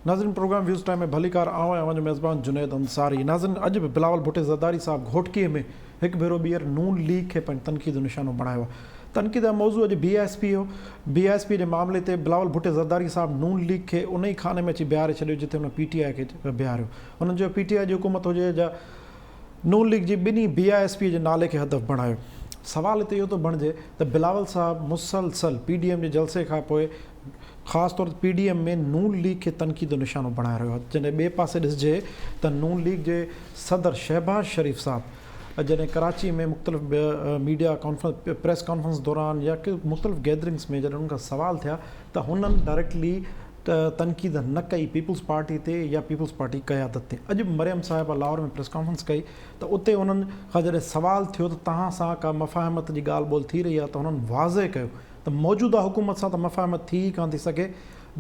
ناظرين programme waves time ۾ ڀليڪار آئون آهيان اوهان جو ميزبان جنيد انصاري ناظرين اڄ به بلاول ڀٽي زرداري صاحب گهوٽڪي ۾ هڪ ڀيرو ٻيهر نون ليگ کي پنهنجي تنقيد جو نشانو بڻايو آهي تنقيد جو موضوع اڄ بي ايس پي هو بي ايس پي جي معاملي تي بلاول ڀٽي زرداري صاحب نون ليگ کي ان ئي خاني ۾ اچي بيهاري ڇڏيو جتي هن پي ٽي آء کي بيهاريو هنن چيو پي ٽي آء جي حڪومت هجي يا نون ليگ جي ٻنهي بي I S P جي نالي کي هدف بڻايو. سوال هتي اهو ٿو بڻجي ته بلاول صاحب مسلسل پي ڊي ايم جي جلسي کان پوء خاص طور تي پي ڊي ايم ۾ نون ليگ کي تنقيد جو نشانو بڻائي رهيو آهي جڏهن ٻئي پاسي ڏسجي ته نون ليگ جي صدر شهباز شريف صاحب جڏهن ڪراچي ۾ مختلف ميڊيا ڪانفرنس پريس ڪانفرنس دوران يا مختلف گيدرنگس ۾ جڏهن انهن کان سوال ٿيا ته هنن ڊائريڪٽلي تنقيد نه ڪئي پيپلز پارٽي تي يا پيپلز پارٽي قيادت تي اڄ به مريم صاحبه لاهور ۾ پريس ڪانفرنس ڪئي ته اتي انهن کان جڏهن سوال ٿيو ته توهان سان ڪا مفاهمت جي ڳالهه ٻولهه ٿي رهي آهي ته هنن واضح ڪيو ته موجوده حڪومت سان ته مفاهمت ٿي ئي ڪانه ٿي سگهي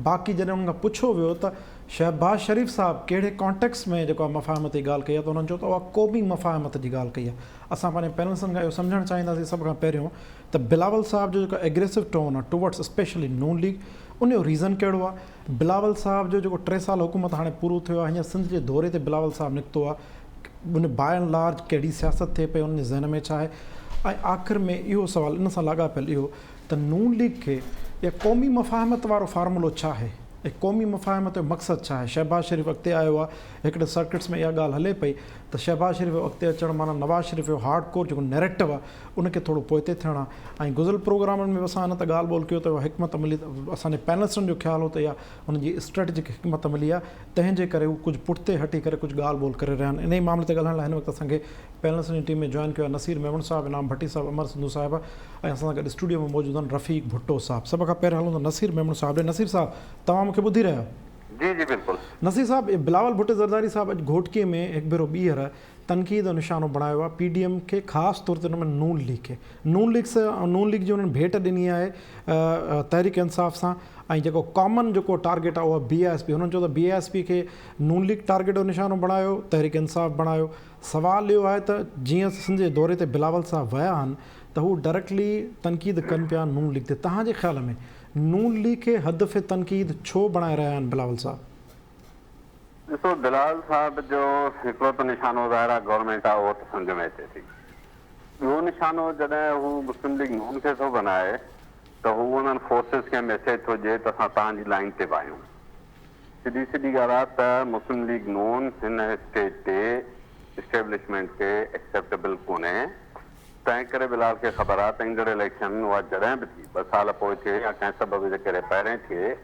باقي جڏهن انهن کان پڇيو ويو ته شهباز شريف صاحب ڪهڙي ڪانٽيڪس ۾ جيڪو آهي مفاهمت جي ڳالهه ڪئي آهي ته انهن چيو ته اها قومي مفاهمت جي ڳالهه ڪئي آهي اسان پنهنجي پينلسن کان اهو سمجهڻ چاهينداسين سڀ کان پهريون ته بلاول صاحب جو جيڪو ايگريسو ٽون آهي ٽوورڊس اسپيشلي نون ليگ ان جو ريزن ڪهڙو آهي بلاول صاحب جو جيڪو ٽي سال حڪومت هاڻي پورو ٿيو آهي هينئر سنڌ جي دوري تي بلاول صاحب نڪتو آهي ان باء اينڊ لارج ڪهڙي سياست ٿئي پئي انهن جي ذهن ۾ ڇا آهي ۽ آخر ۾ اهو سوال ان سان لاڳاپيل اهو ته نون ليگ کي اها قومي مفاهمت وارو فارمولو ڇا آهي ۽ قومي مفاهمت جو مقصد ڇا آهي؟ شهباز شريف اڳتي آيو آهي، هڪڙي سرڪٽس ۾ اها ڳالهه هلي پئي ته شهباز شريف جو اڳتي اچڻ معنيٰ نواز شريف جو هارڊ ڪور جيڪو نيريٽو آهي ان کي ٿورو پوئتي ٿيڻ آهي ۽ گذريل پروگرامن ۾ به اسان ان تي ڳالهه ٻولهه ڪيو ته اها حڪمت عملي اسان جي پينلسٽن جو خيال هو ته اها انهن جي اسٽريٽجڪ حڪمت عملي آهي تنهن جي ڪري هو ڪجهه پٺتي هٽي ڪري ڪجهه ڳالهه ٻولهه ڪري رهيا آهن انهي معاملي تي ڳالهائڻ لاء هن وقت اسان کي پينلسٽن جي ٽيم ۾ جوائن ڪيو آهي نصير ميمڻ صاحب، انعام ڀٽي صاحب، امر سنڌو صاحب ۽ اسان سان گڏ اسٽوڊيو ۾ موجود آهن رفيق ڀٽو صاحب. سڀ کان پهريان هلون ته نصير ميمڻ صاحب ڏي. نصير صاحب توهان مون کي ٻڌي رهيا آهيو؟ جي جي بلڪل. نصير صاحب بلاول ڀٽي زرداري صاحب اڄ گهوٽڪي ۾ هڪ ڀيرو ٻيهر تنقيد جو نشانو بڻايو آهي پي ڊي ايم کي خاص طور تي ان ۾ نون ليگ کي. نون ليگ سان نون ليگ جي انهن ڀيٽ ڏني آهي تحريڪ انصاف سان ۽ جيڪو ڪامن جيڪو ٽارگيٽ آهي اهو آهي بي I S P هنن چيو ته بي I S P کي نون ليگ ٽارگيٽ جو نشانو بڻايو تحريڪ انصاف بڻايو سوال اهو آهي ته جيئن سنڌ جي دوري تي بلاول صاحب ويا آهن ته هو ڊائريڪٽلي تنقيد ڪن پيا نون ليگ تي توهان جي خيال ۾ نون ليگ کي هدف تنقيد ڇو بڻائي رهيا آهن بلاول صاحب؟ ڏسو بلاول صاحب جو هڪڙو ته نشانو ظاهر آهي گورنمينٽ آهي اهو ته سمجهه ۾ اچي ٿي ٻيو نشانو جڏهن هو مسلم ليگ نون کي ٿو بنائي ته هو انهن فورسز کي ميسيج ٿو ڏئي ته اسان توهان جي لائين تي به آهيون. سڌي سڌي ڳالهه آ ته مسلم ليگ نون هن اسٽيج تي اسٽيبلشمينٽ کي ايڪسيپٽيبل ڪونهي تنهن ڪري بلال کي خبر آ ته ايندڙ اليڪشن اها جڏهن به ٿي ٻه سال پوء ٿئي يا ڪنهن سبب جي ڪري پهرين ٿئي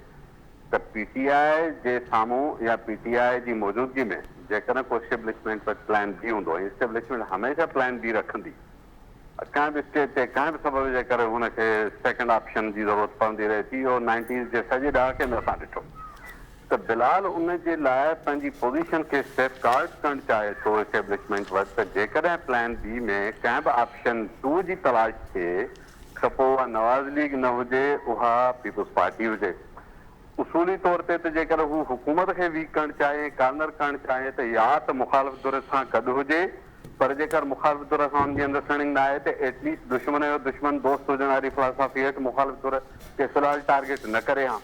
ته پي ٽي آء جي سامهون يا پي ٽي آء جي موجودگي ۾ جيڪڏهن ڪو اسٽيبلشمينٽ وٽ پلان بي هوندو ۽ اسٽيبلشمينٽ هميشه پلان بي رکندي ڪنهن به اسٽيج تي ڪنهن به سبب جي ڪري هن کي سيڪنڊ آپشن جي ضرورت پوندي رهي ٿي. اهو نائنٽيز جي سڄي ڏهاڪي ۾ اسان ڏٺو ته بلال ان جي لاء پنهنجي پوزيشن کي سيف گارڊ ڪرڻ چاهي ٿو اسٽيبلشمينٽ وٽ ته جيڪڏهن پلان بي ۾ ڪنهن به آپشن ٽو جي تلاش ٿئي ته پوء اها نواز ليگ نه هجي اها پيپلز پارٽي هجي. اصولي طور تي ته جيڪڏهن هو حڪومت کي ويڪ ڪرڻ چاهي ۽ ڪارنر ڪرڻ چاهي ته يا ته مخالف ڌر سان گڏ هجي پر جيڪر مخالف ڌر سان ان جي انڊرسٽينڊنگ نه آهي ته ايٽ ليسٽ دشمن جو دشمن دوست هجڻ واري فلاسافي هيٺ مخالف ڌر کي في الحال ٽارگيٽ نه ڪري ها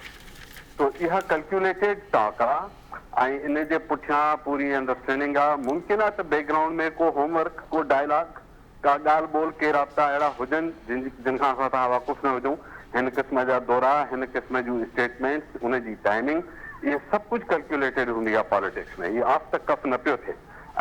تو اها ڪلڪيوليٽيڊ ٽاڪ آ ۽ ان جي پٺيان پوري انڊرسٽينڊنگ آ ممڪن آ ته بيڪ گرائونڊ ۾ ڪو هوم ورڪ ڪو ڊائلاگ ڪا ڳالهه ٻولهه ڪي رابطا اهڙا هجن جن جن کان اسان توهان واقف نه هجون. هن قسم جا دورا، هن قسم جون اسٽيٽمينٽس، ان جي ٽائمنگ، اهي سڀ ڪجهه ڪلڪيوليٽيڊ هوندي آهي پاليٽڪس ۾. هي آف the ڪف نه پيو ٿئي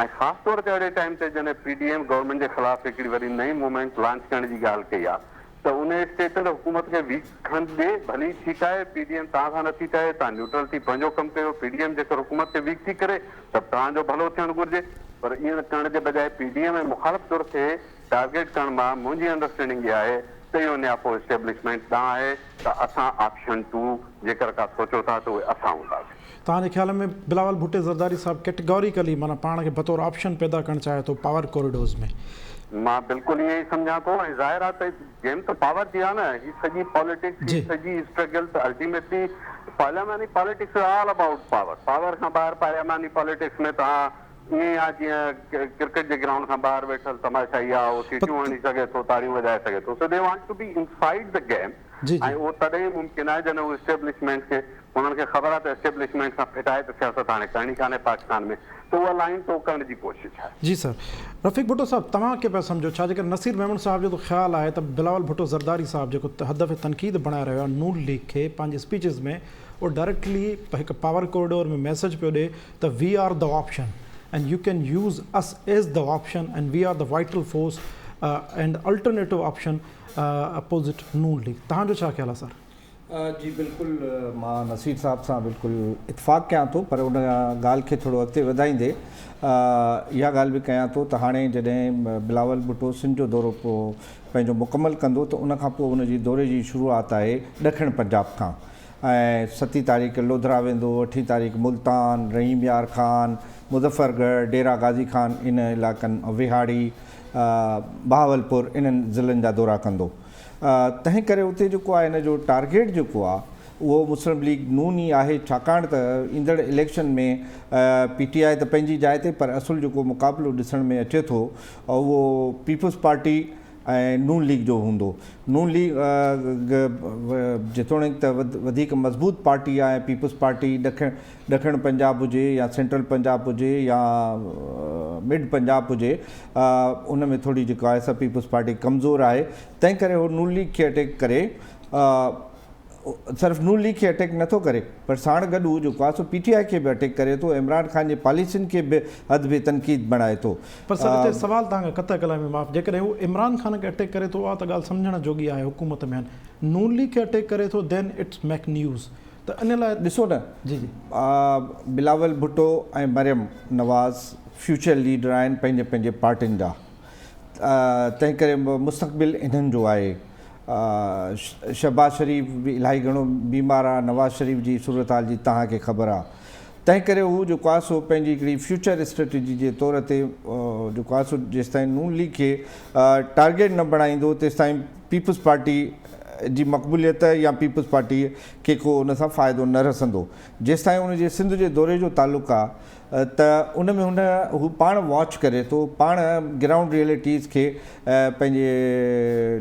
۽ خاص طور تي اهڙي ٽائيم تي جڏهن پي ڊي ايم گورنمينٽ جي خلاف هڪڙي وري نئين موومينٽ لانچ ڪرڻ جي ڳالهه ڪئي آهي ته ان اسٽيٽ تي حڪومت کي ويڪ کنڊ ڏي، ڀلي ٺيڪ آهي پي ڊي ايم توهان سان نٿي ٺهي، توهان نيوٽرل ٿي پنهنجو ڪم ڪيو، پي ڊي ايم جيڪر حڪومت کي ويڪ ٿي ڪري ته توهان جو ڀلو ٿيڻ گهرجي پر ائين ڪرڻ جي بجاء پي ڊي ايم ۽ مخالف ڌر کي ٽارگيٽ ڪرڻ مان منهنجي انڊرسٽينڊنگ اها آهي ته اهو نياپو اسٽيبلشمينٽ ڏانهن آهي ته اسان آپشن ٽو جيڪر ڪا سوچو ٿا ته اهي اسان هونداسين. توهان جي خيال ۾ بلاول ڀٽي زرداري صاحب ڪيٽيگوريڪلي معنيٰ پاڻ کي بطور آپشن پيدا ڪرڻ چاهي ٿو پاور ڪوريڊوز ۾؟ مان بلڪل ائين ئي سمجهان ٿو ۽ ظاهر آهي ته گيم ته پاور جي آهي نه هي سڄي پاليٽڪس هي سڄي اسٽرگل ته الٽيميٽلي پارلياماني politics is all about power power کان ٻاهر پارلياماني پاليٽڪس ۾ توهان ائين ئي آهي جيئن ڪرڪيٽ جي گرائونڊ کان ٻاهر ويٺل تماشائي آهي اهو سيٽيون هڻي سگهي ٿو تاڙيون وڄائي سگهي ٿو so they want to be inside the game. ۽ اهو تڏهن ئي ممڪن آهي جڏهن هو اسٽيبلشمينٽ کي انهن کي خبر آهي ته اسٽيبلشمينٽ سان ڦٽائي ته سياست هاڻي ڪرڻي ڪانهي پاڪستان ۾ ته اها لائين ٽو ڪرڻ جي ڪوشش آهي. جي سر. رفيق ڀٽو صاحب توهان ڪي پيا سمجهو ڇا جيڪر نصير ميمڻ صاحب جو ته خيال آهي ته بلاول ڀٽو زرداري صاحب جيڪو هدف تنقيد بڻائي رهيو آهي نون ليگ کي پنهنجي اسپيچز ۾ اهو ڊائريڪٽلي هڪ پاور ڪوريڊور ۾ ميسيج پيو ڏي ته we are the option and you can use us as the option and we are the vital force and alternative option opposite Noon league توهان جو ڇا خيال آهي سر؟ جي بلڪل مان نصير صاحب سان بلڪل اتفاق ڪيان ٿو پر ان ڳالهه کي ٿورو اڳتي وڌائيندي اها ڳالهه به ڪيان ٿو ته هاڻي جڏهن بلاول ڀٽو سنڌ جو دورو پنهنجو مڪمل ڪندو ته ان کان پوء ان جي دوري جي شروعات آهي ڏکڻ پنجاب کان ۽ ستين تاريخ لوڌرا ويندو اٺين تاريخ ملتان رحيم يار خان مظفر ڳڙهه ڊيرا غازي خان ان علائقن وهاڙي بهاولپور انهن ضلعن جا دورا ڪندو. تنهن ڪري اتي جيڪو آهي هن جو ٽارگيٽ جيڪو آهي اهو مسلم ليگ نون ئي آهي ڇاڪاڻ ته ايندڙ اليڪشن ۾ پي ٽي آء ته پنهنجي جاء تي پر اصل جيڪو مقابلو ڏسڻ ۾ اچي ٿو اهو پيپلز پارٽي ۽ نون ليگ جو هوندو. نون ليگ جيتوڻيڪ ته وڌيڪ مضبوط پارٽي آهي ۽ پيپلز پارٽي ڏکڻ ڏکڻ پنجاب هجي يا سينٽرل پنجاب هجي يا مڊ پنجاب هجي ان ۾ ٿوري جيڪا آهي سا پيپلز پارٽي ڪمزور آهي تنهن ڪري هو نون ليگ کي اٽيڪ ڪري صرف نون ليگ کي اٽيڪ نٿو ڪري پر ساڻ گڏ هو جيڪو آهي سو پي ٽي آء کي به اٽيڪ ڪري ٿو عمران خان جي پاليسين کي به حد به تنقيد بڻائي ٿو. پر سر هتي سوال توهان کان قطع ڪلامي معاف جيڪڏهن هو عمران خان کي اٽيڪ ڪري ٿو اها ته ڳالهه سمجهڻ جوڳي آهي حڪومت ۾ آهن نون ليگ کي اٽيڪ ڪري ٿو دين it's make news ته ان لاء ڏسو نه جي جي. بلاول ڀٽو ۽ مريم نواز فيوچر ليڊر آهن پنهنجي پنهنجي پارٽين جا تنهن ڪري مستقبل انهن جو آهي شهباز شريف به الاهي گهڻو بيمار آهي نواز شريف جي صورتحال جي توهان کي خبر آهي تنهن ڪري هو جيڪو آهي سو پنهنجي هڪڙي فيوچر اسٽريٽجي جي طور تي جيڪو آهي سو جيستائين نون ليگ کي ٽارگيٽ نه بڻائيندو تيستائين پيپلز پارٽي جي مقبوليت يا پيپلز پارٽي کي ڪو ان سان فائدو نه رسندو. جيستائين ان جي سنڌ جي دوري جو تعلق آ ته ان ۾ هن هو پاڻ واچ ڪري ٿو، پاڻ گرائونڊ ريئلٽيز کي پنهنجي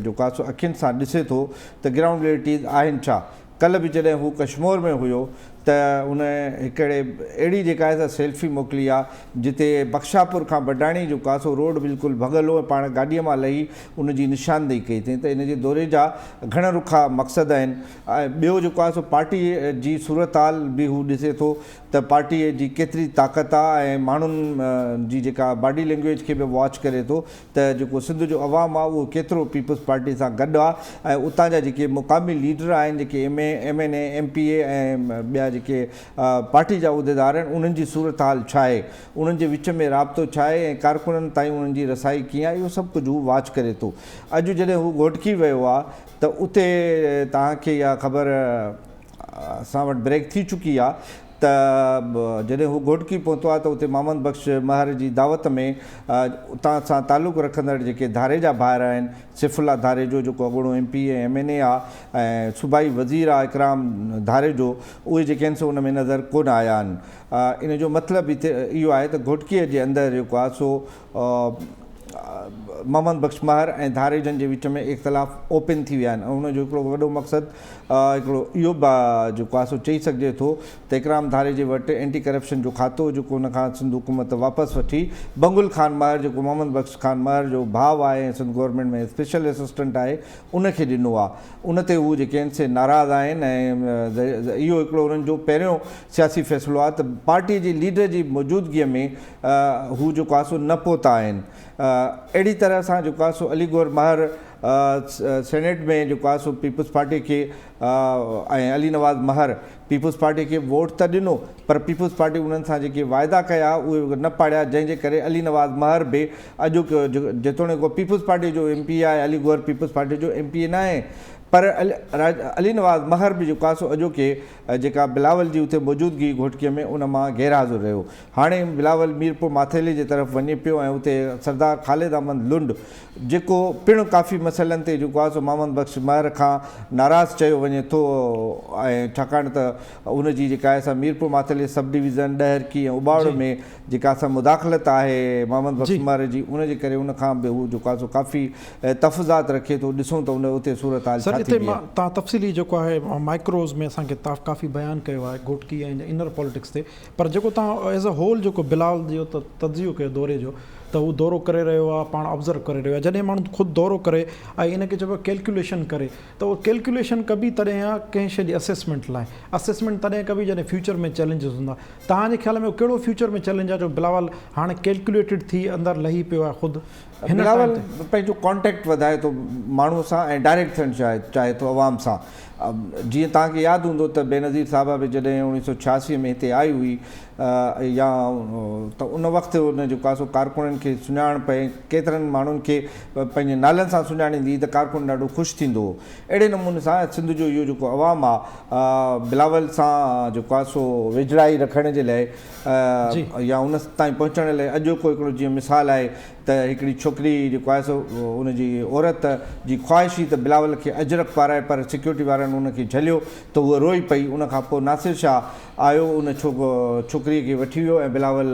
جيڪو آ سو اکين سان ڏسي ٿو ته گرائونڊ ريئلٽيز آهن ڇا. ڪلهه به جڏهن هو ڪشمور ۾ هيو ته هن هڪ اهڙي اهڙي جيڪا آهي سا سيلفي موڪلي آ جتي بخشاپور کان بڊاڻي جيڪو آ سو روڊ بلڪل ڀڳل هو ۽ پاڻ گاڏيء مان لهي ان جي نشاندهي ڪئي اٿئين ته ان جي دوري جا گهڻ رخا مقصد آهن ۽ ٻيو جيڪو آهي سو پارٽي جي صورتحال به هو ڏسي ٿو ته پارٽي جي ڪيتري طاقت آ ۽ ماڻهن جي جيڪا باڊي لينگويج کي به واچ ڪري ٿو ته جيڪو سنڌ جو عوام آ اهو ڪيترو پيپلز پارٽي سان گڏ آ ۽ اتان جا جيڪي مقامي ليڊر آهن جيڪي M A M N A M P A ۽ ٻيا جيڪي پارٽي جا عهديدار آهن انهن جي صورتحال ڇا آهي انهن جي وچ ۾ رابطو ڇا آهي ۽ ڪارڪنن تائين انهن جي رسائي ڪيئن آهي اهو سڀ ڪجهه هو واچ ڪري ٿو اڄ جڏهن هو گهوٽڪي ويو آ ته اتي توهان کي اها خبر اسان وٽ بريڪ ٿي چڪي آ ته جڏهن هو گهوٽڪي پهتو آ ته اتي محمد بخش مهر جي دعوت ۾ اتان سان تعلق رکندڙ جيڪي ڌاريجا ڀائر آهن سيف الله ڌاريجو جيڪو اڳوڻو ايم پي اي ۽ ايم اين اي آ ۽ صوبائي وزير آ اڪرام ڌاريجو اهي جيڪي آهن سو ان ۾ نظر ڪونه آيا آهن ان جو مطلب هتي اهو آهي ته گهوٽڪي جي اندر جيڪو آ سو محمد بخش مهر ۽ ڌاريجن جي وچ ۾ اختلاف اوپن ٿي ويا آهن ۽ ان جو هڪڙو وڏو مقصد هڪڙو اهو به جيڪو آهي سو چئي سگهجي ٿو ته اڪرام ڌاريجي وٽ اينٽي ڪرپشن جو کاتو جيڪو ان کان سنڌ حڪومت واپس وٺي بنگل خان مهر جيڪو محمد بخش خان مهر جو ڀاء آهي ۽ سنڌ گورنمينٽ ۾ اسپيشل اسسٽنٽ آهي ان کي ڏنو آهي ان تي هو جيڪي آهن سي ناراض آهن ۽ اهو هڪڙو انهن جو پهريون سياسي فيصلو آهي ته پارٽي جي ليڊر جي موجودگي ۾ هو جيڪو آهي سو نه پهتا آهن. اهڙي طرح سان جيڪو آهي سو علي گوهر مهر سينيٽ ۾ جيڪو آهي سو پيپلز پارٽي کي ۽ علي نواز مهر پيپلز پارٽي کي ووٽ ته ڏنو پر پيپلز پارٽي انهن سان جيڪي واعدا ڪيا اهي نه پاڙيا جنهن جي ڪري علي نواز مهر به اڄوڪو جيتوڻيڪ هو پيپلز پارٽي جو ايم پي آهي علي گوهر پيپلز پارٽي جو ايم پي اي ناهي پر علي نواز مهر به جيڪو آهي سو اڄوڪي جيڪا بلاول جي اتي موجودگي گهوٽڪي ۾ ان مان غير حاضر رهيو. هاڻي بلاول ميرپور ماٿيلي جي طرف وڃي پيو ۽ اتي سردار خالد احمد لنڊ جيڪو پڻ ڪافي مسئلن تي جيڪو آهي سو محمد بخش مهر کان ناراض چيو وڃي ٿو ۽ ڇاڪاڻ ته ان جي جيڪا آهي سا ميرپور ماٿيلي سب ڊويزن ڏهرڪي ۽ اٻاوڙو ۾ جيڪا سا مداخلت آهي محمد بخش مهر جي ان جي ڪري ان کان به هو جيڪو آهي سو ڪافي تحفظات رکي ٿو ڏسون ته ان اتي صورتحال ڇا ٿي. هتي مان توهان تفصيلي جيڪو آهي مائڪروز ۾ اسان کي ڪافي بيان ڪيو آهي گهوٽڪي ۽ انر پاليٽڪس تي پر جيڪو توهان ايز اي هول جيڪو بلاول جو تجزيو ڪيو دوري جو ته هو دورو ڪري رهيو آهي پاڻ آبزرو ڪري رهيو آهي جڏهن ماڻهو خود دورو ڪري ۽ ان کي چئبو آهي ڪيلڪيوليشن ڪري ته اهو ڪيلڪيوليشن ڪبي تڏهن آهي ڪنهن شيء جي اسيسمينٽ لاء اسيسمينٽ تڏهن ڪبي جڏهن فيوچر ۾ چئلينجز هوندا توهان جي خيال ۾ اهو ڪهڙو فيوچر ۾ چئلينج آهي جو بلاول هاڻي ڪيلڪيوليٽيڊ ٿي اندر لهي پيو آهي خود هن بلاول پنهنجو ڪانٽيڪٽ وڌائي ٿو ماڻهو سان ۽ ڊائريڪٽ ٿيڻ چاهي چاهي ٿو عوام سان جيئن توهان کي ياد هوندو ته بينظير صاحبه به جڏهن 1986 ۾ هتي آئي هئي يا ته ان وقت ان جيڪو آهي سو ڪارڪنن کي سڃاڻ پئي ڪيترن ماڻهن کي پنهنجي نالن سان سڃاڻيندي هئي ته ڪارڪن ڏاڍو خوش ٿيندو هو اهڙي نموني سان سنڌ جو اهو جيڪو عوام آهي بلاول سان جيڪو آهي سو ويجهڙائي رکڻ جي لاء يا ان تائين پهچڻ لاء اڄوڪو هڪڙو جيئن مثال آهي ته هڪڙي ڇوڪري جيڪو آهي سو ان جي عورت جي خواهش هئي ته بلاول کي اجرڪ پارائي پر سيڪيورٽي وارن ان کي جهليو ته هوء روئي پئي ان کان پوء ناصر شاهه آيو ان ڇوڪري کي وٺي ويو ۽ بلاول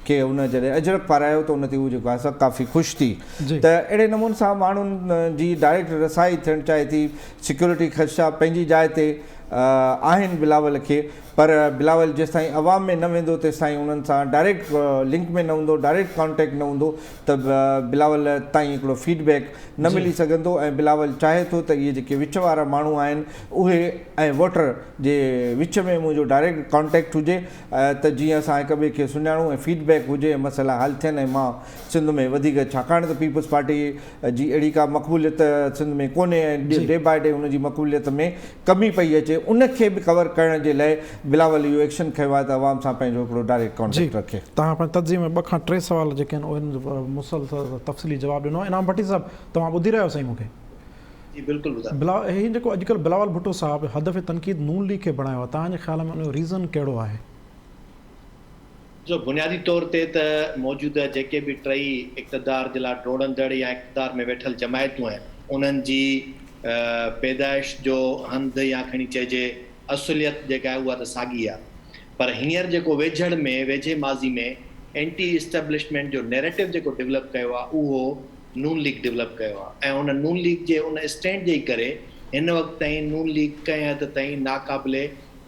کي ان جڏهن اجرڪ پارايو ته ان تي هو جيڪو آهي سو ڪافي خوش ٿي ته اهڙي نموني سان ماڻهن جي ڊائريڪٽ رسائي ٿيڻ چاهي ٿي سيڪيورٽي خدشا پنهنجي جاء تي آهن بلاول کي پر بلاول جيستائين عوام ۾ نه ويندو تيستائين انهن سان ڊائريڪٽ لنڪ ۾ نه هوندو ڊائريڪٽ ڪانٽيڪٽ نه هوندو ته بلاول تائين هڪڙو فيڊ بيڪ نه ملي سگهندو ۽ بلاول چاهي ٿو ته اهي جيڪي وچ وارا ماڻهو آهن اهي ۽ ووٽر جي وچ ۾ منهنجو ڊائريڪٽ ڪانٽيڪٽ هجي ته جيئن اسان هڪ ٻئي کي سڃاڻون ۽ فيڊ بيڪ هجي ۽ مسئلا حل ٿين ۽ مان سنڌ ۾ وڌيڪ ڇاڪاڻ ته پيپلز پارٽي جي اهڙي ڪا مقبوليت سنڌ ۾ ڪونهي ۽ ڊي باء ڊي ان جي مقبوليت ۾ ڪمي پئي اچي ان کي به ڪور ڪرڻ جي لاء بلاول اهو ايڪشن کنيو آهي ته عوام سان پنهنجو هڪڙو ڊائريڪٽ ڪانٽيڪٽ رکي. توهان پنهنجي تجزيي ۾ ٻه کان ٽي سوال جيڪي آهن اهن جو مسلسل تفصيلي جواب ڏنو آهي. انعام ڀٽي صاحب توهان ٻڌي رهيا آهيو سائين مون کي؟ جي بلڪل ٻڌان. هي جيڪو اڄڪلهه بلاول ڀٽو صاحب هدف تنقيد نون ليگ کي بڻايو آهي توهان جي خيال ۾ ان جو ريزن ڪهڙو آهي؟ جو بنيادي طور تي ته موجوده جيڪي به ٽئي اقتدار جي لاء ڊوڙندڙ يا اقتدار ۾ ويٺل جماعتون آهن انهن جي پيدائش جو هنڌ يا کڻي چئجي اصليت جيڪا آهي اها ته ساڳي آهي پر هينئر جيڪو ويجهڙ ۾ ويجهي ماضي ۾ اينٽي اسٽيبلشمينٽ جو نيريٽو جيڪو ڊولپ ڪيو آهي اهو نون ليگ ڊولپ ڪيو آهي ۽ ان نون ليگ جي ان اسٽينڊ جي ئي ڪري هن وقت تائين نون ليگ ڪنهن حد تائين ناقابل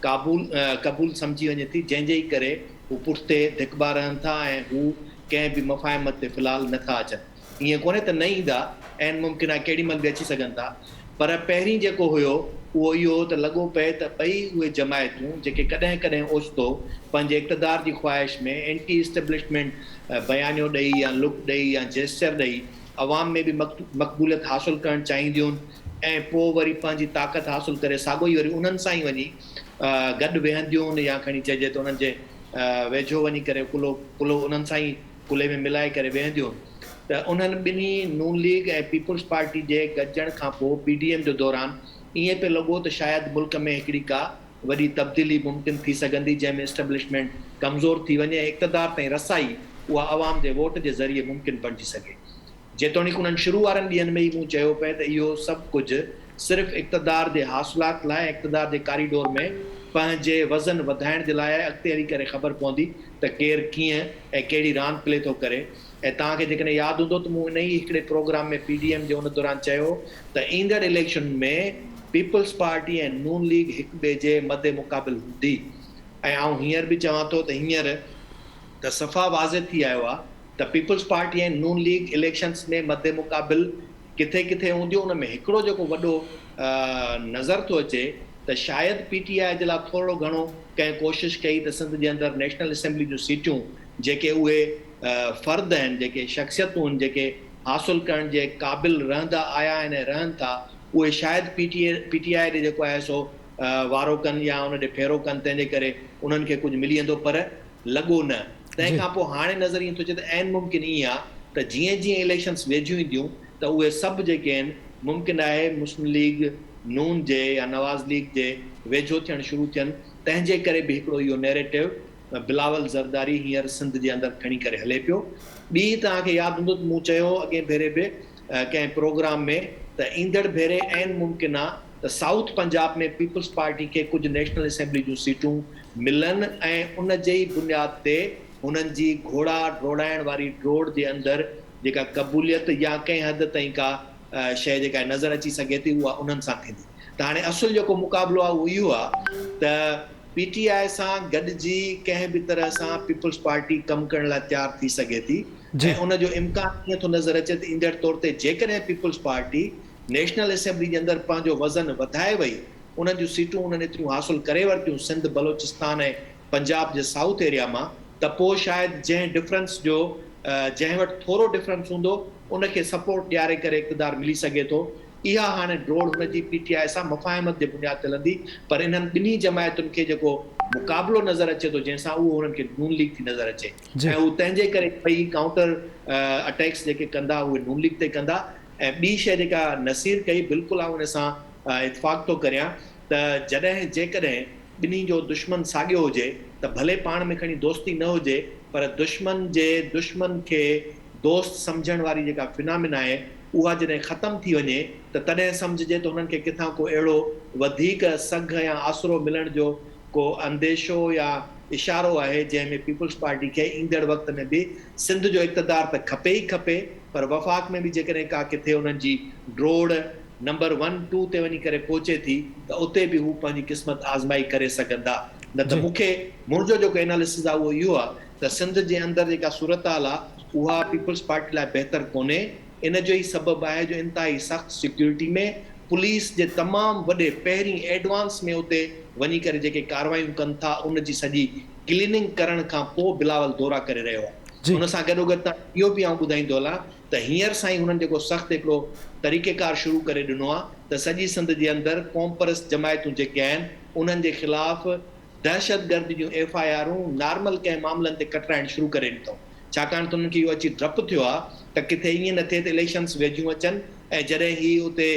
قابول قبول سمجهي وڃي ٿي، جنهن جي ئي ڪري هو پٺتي ڌڪبا رهن ٿا ۽ هو ڪنهن به مفاهمت تي في الحال نه ٿا اچن. ائين ڪونهي ته نه ايندا، عين ممڪن آهي ڪيڏي مهل به اچي سگهن ٿا، پر پهرين جيڪو هيو اهو اهو هو ته لڳو پئي ته ٻئي اهي جماعتون جيڪي ڪڏهن ڪڏهن اوچتو پنهنجي اقتدار جي خواهش ۾ اينٽي اسٽيبلشمينٽ بيانيو ڏئي يا لڪ ڏئي يا جيسچر ڏئي عوام ۾ به مقبوليت حاصل ڪرڻ چاهينديون ۽ پوء وري پنهنجي طاقت حاصل ڪري ساڳو ئي وري انهن سان ئي وڃي گڏ ويهنديون يا کڻي چئجي ته انهن جي ويجهو وڃي ڪري ڪلهو ڪلهو انهن سان ئي ڪلهي ۾ ملائي ڪري ويهنديون ته انهن ٻنهي نون ليگ ۽ پيپلز پارٽي جي گڏجڻ کان پوء پي ڊي ايم جو دوران ائين پئي لڳو ته شايد ملڪ ۾ هڪڙي ڪا وڏي تبديلي ممڪن ٿي سگهندي جنهن ۾ اسٽيبلشمينٽ ڪمزور ٿي وڃي ۽ اقتدار تائين رسائي اها عوام جي ووٽ جي ذريعي ممڪن بڻجي سگهي. جيتوڻيڪ انهن شروع وارن ڏينهن ۾ ئي مون چيو پئي ته اهو سڀ ڪجهه صرف اقتدار جي حاصلات لاء ۽ اقتدار جي ڪاريڊور ۾ پنهنجي وزن وڌائڻ جي لاء آهي، اڳتي هلي ڪري خبر پوندي ته ڪير ڪيئن ۽ ڪهڙي راند پلي ٿو ڪري ۽ توهان کي جيڪڏهن ياد هوندو ته مون انهي ئي هڪڙي پروگرام ۾ پي ڊي ايم جي ان دوران چيو هو ته ايندڙ اليڪشن ۾ پيپلز پارٽي ۽ نون ليگ هڪ ٻئي جي مد مقابل هوندي ۽ آئون هينئر به چوان ٿو ته هينئر ته صفا واضح ٿي آيو آهي ته پيپلز پارٽي ۽ نون ليگ اليڪشنز ۾ مد مقابل ڪٿي ڪٿي هونديون ان ۾ هڪڙو جيڪو وڏو نظر ٿو اچي ته شايد پي ٽي آء جي لاء ٿورڙو گهڻو ڪنهن ڪوشش ڪئي ته سنڌ جي اندر نيشنل اسيمبلي جون سيٽيون جيڪي اهي فرد آهن جيڪي شخصيتون آهن جيڪي حاصل ڪرڻ جي قابل رهندا آيا آهن ۽ رهن ٿا اهي شايد پي ٽي پي ٽي آء ڏي جيڪو آهي سو وارو ڪن يا ان ڏي ڦيرو ڪن تنهن جي ڪري انهن کي ڪجهه ملي ويندو پر لڳو نه. تنهن کان پوء هاڻي نظر ائين ٿو اچي ته عين ممڪن ائين آ ته جيئن جيئن اليڪشنس ويجهيون اينديون ته اهي سڀ جيڪي آهن ممڪن آهي مسلم ليگ نون جي يا نواز ليگ جي ويجهو ٿيڻ شروع ٿين تنهن جي ڪري به هڪڙو اهو نيريٽو بلاول زرداري هينئر سنڌ جي اندر کڻي ڪري هلي پيو. ٻي توهان کي ياد هوندو ته مون چيو هو اڳئين ڀيري به ڪنهن پروگرام ۾ ته ايندڙ ڀيري عين ممڪن آ ته سائوٿ پنجاب ۾ پيپلز پارٽي کي ڪجهه نيشنل اسيمبلي جون سيٽون ملن ۽ ان جي ئي بنياد تي هنن جي گهوڙا ڊوڙائڻ واري ڊوڙ جي اندر جيڪا قبوليت يا ڪنهن حد تائين ڪا شيء جيڪا نظر اچي سگهي ٿي اها انهن سان ٿيندي. ته هاڻي اصل جيڪو مقابلو آهي اهو اهو آهي ته پي ٽي آء سان گڏجي ڪنهن به طرح سان پيپلز پارٽي ڪم ڪرڻ لاء تيار ٿي سگهي ٿي ۽ ان جو امڪان ائين ٿو نظر اچي ته ايندڙ طور تي جيڪڏهن پيپلز پارٽي نيشنل اسيمبلي جي اندر پنهنجو وزن وڌائي وئي انهن جون سيٽون انهن ايتريون حاصل ڪري ورتيون سنڌ، بلوچستان ۽ پنجاب جي سائوٿ ايريا مان ته پوء شايد جنهن ڊفرنس جو جنهن وٽ ٿورو ڊفرنس هوندو ان کي سپورٽ ڏياري ڪري اقتدار ملي سگهي ٿو. اها هاڻي ڊوڙ هن جي پي ٽي آء سان مفاهمت جي بنياد تي هلندي پر انهن ٻنهي جماعتن کي جيڪو مقابلو نظر اچي ٿو جنهن سان اهو هنن کي نون ليگ ٿي نظر اچي ۽ هو تنهن جي ڪري ٻئي ڪائونٽر اٽيڪس جيڪي ڪندا اهي نون ليگ تي ڪندا ۽ ٻي شيء جيڪا نصير ڪئي بلڪل آئون ان سان اتفاق ٿو ڪريان ته جڏهن جيڪڏهن ٻنهي جو دشمن ساڳيو هجي ته ڀلي پاڻ ۾ کڻي دوستي نه هجي پر دشمن جي دشمن کي دوست سمجهڻ واري جيڪا فنامنا آهي اها جڏهن ختم ٿي وڃي ته تڏهن سمجهجي ته هنن کي ڪٿان ڪو اهڙو وڌيڪ سگهه يا آسرو ملڻ جو ڪو انديشو يا اشارو آهي جنهن ۾ پيپلز پارٽي کي ايندڙ وقت ۾ به سنڌ جو اقتدار ته کپي ئي کپي پر وفاق ۾ به جيڪڏهن ڪا ڪٿي انهن جي ڊوڙ نمبر ون ٽو تي وڃي ڪري پهچي ٿي ته اتي به هو پنهنجي قسمت آزمائي ڪري سگهندا نه ته مون کي منهنجو جيڪو اينالسز آهي اهو اهو آهي ته سنڌ جي اندر جيڪا صورتحال آهي اها پيپلز پارٽي لاء بهتر ڪونهي ان جو ئي سبب آهي جو انتهائي سخت سيڪيورٽي ۾ پوليس جي تمام وڏي پهرين ايڊوانس ۾ اتي وڃي ڪري جيڪي ڪاروايون ڪن ٿا ان جي سڄي ڪليننگ ڪرڻ کان پوء بلاول دورا ڪري رهيو آهي ان سان گڏوگڏ تان اهو به آئون ٻڌائيندو هلان ته هينئر سائين هنن جيڪو سخت هڪڙو طريقيڪار شروع ڪري ڏنو آهي ته سڄي سنڌ جي اندر قومپرست جماعتون جيڪي آهن انهن جي خلاف دهشتگردي جون ايف I آرون نارمل ڪنهن معاملن تي ڪٽرائڻ شروع ڪري ڏنو ڇاڪاڻ ته انهن کي اهو اچي ڊپ ٿيو آهي ته ڪٿي ائين نه ٿئي ته اليڪشنس ويجهيون اچن ۽ جڏهن هي اتي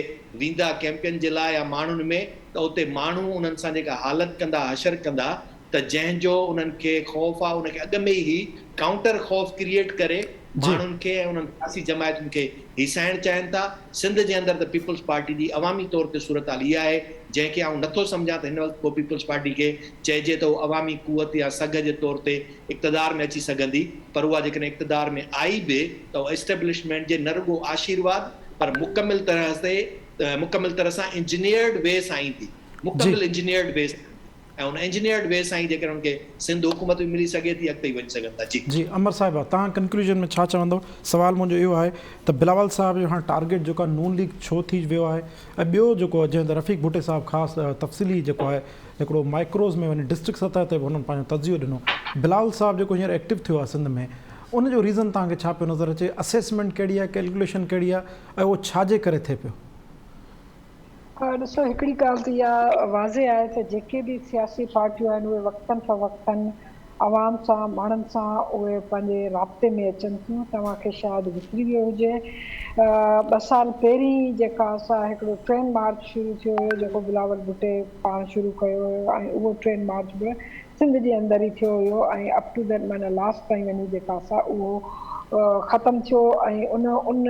ويندا ڪيمپين جي لاء يا ماڻهن ۾ ته اتي ماڻهو انهن سان جيڪا حالت ڪندا حشر ڪندا ته جنهن جو انهن کي خوف آهي ان کي اڳ ۾ ئي هي ڪائونٽر خوف ڪريئيٽ ڪري ماڻهن کي ۽ انهن سياسي جماعتن کي هيسائڻ چاهين ٿا. سنڌ جي اندر ته پيپلز پارٽي جي عوامي طور تي صورتحال اها آهي، جنهن کي آئون نٿو سمجهان ته هن وقت ڪو پيپلز پارٽي کي چئجي ته هو عوامي قوت يا سگهه جي طور تي اقتدار ۾ اچي سگهندي پر اها جيڪڏهن اقتدار ۾ آئي به ته اها اسٽيبلشمينٽ جي نه رڳو آشيرواد پر مڪمل طرح سي مڪمل طرح سان انجنيئرڊ وي سان ايندي مڪمل انجنيئرڊ وي سان ۽ ان انجنيئرڊ وي سان ئي جيڪڏهن ان کي سنڌ حڪومت به ملي سگهي ٿي اڳتي ئي وڃي سگهن ٿا. جي. جي امر صاحبه توهان ڪنڪلوزن ۾ ڇا چوندو سوال منهنجو اهو آهي ته بلاول صاحب جو هاڻ ٽارگيٽ جيڪو آهي نون ليگ ڇو ٿي ويو آهي ۽ ٻيو جيڪو جنهن تي رفيق ڀٽي صاحب خاص تفصيلي جيڪو آهي هڪڙو مائڪروز ۾ وڃي ڊسٽرڪٽ سطح تي به هنن پنهنجو تجزيو ڏنو بلاول صاحب جيڪو هينئر ايڪٽو ٿيو آهي سنڌ ۾ ان جو ريزن توهان کي ڇا پيو نظر اچي اسيسمينٽ ڪهڙي آهي ڪيلڪوليشن ڪهڙي آهي ۽ اهو ڇا جي ڪري ٿئي پيو. ڏسو هڪڙي ڳالهه ته اها واضح آهي ته جيڪي به سياسي پارٽيون آهن اهي وقتن فوقتن عوام سان ماڻهن سان اهي پنهنجي رابطي ۾ اچن ٿيون توهان کي شايد وسري ويو هجي ٻه سال پهرين جيڪا سا هڪڙو ٽرين مارچ شروع ٿيو هيو جيڪو بلاول ڀٽي پاڻ شروع ڪيو هيو ۽ اهو ٽرين مارچ به سنڌ جي اندر ئي ٿيو هيو ۽ اپ ٽو that معنيٰ لاسٽ تائين وڃي جيڪا سا اهو ختم ٿيو ۽ ان ان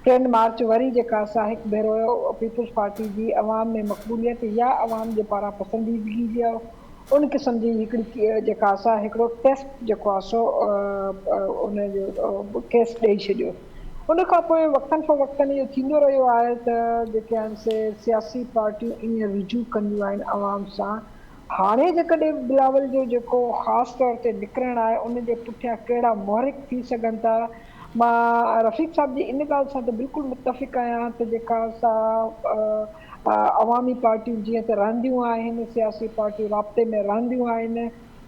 ٽرين مارچ وري جيڪا سا هڪ ڀيرو پيپلز پارٽي جي عوام ۾ مقبوليت يا عوام جي پاران پسنديدگي جي ان قسم جي هڪڙي جيڪا سا هڪڙو ٽيسٽ جيڪو آ سو ان جو ڪيس ڏئي ڇڏيو ان کان پوء وقتن فوقتن اهو ٿيندو رهيو آهي ته جيڪي آهن سي سياسي پارٽيون ائين رجوع ڪنديون آهن عوام سان هاڻي جيڪڏهن بلاول جو جيڪو خاص طور تي نڪرڻ آهي ان جي پٺيان ڪهڙا محرڪ ٿي سگهن ٿا مان رفيق صاحب جي ان ڳالهه سان ته بلڪل متفق آهيان ته جيڪا سا عوامي پارٽيون جيئن ته رهنديون آهن سياسي پارٽيون رابطي ۾ رهنديون آهن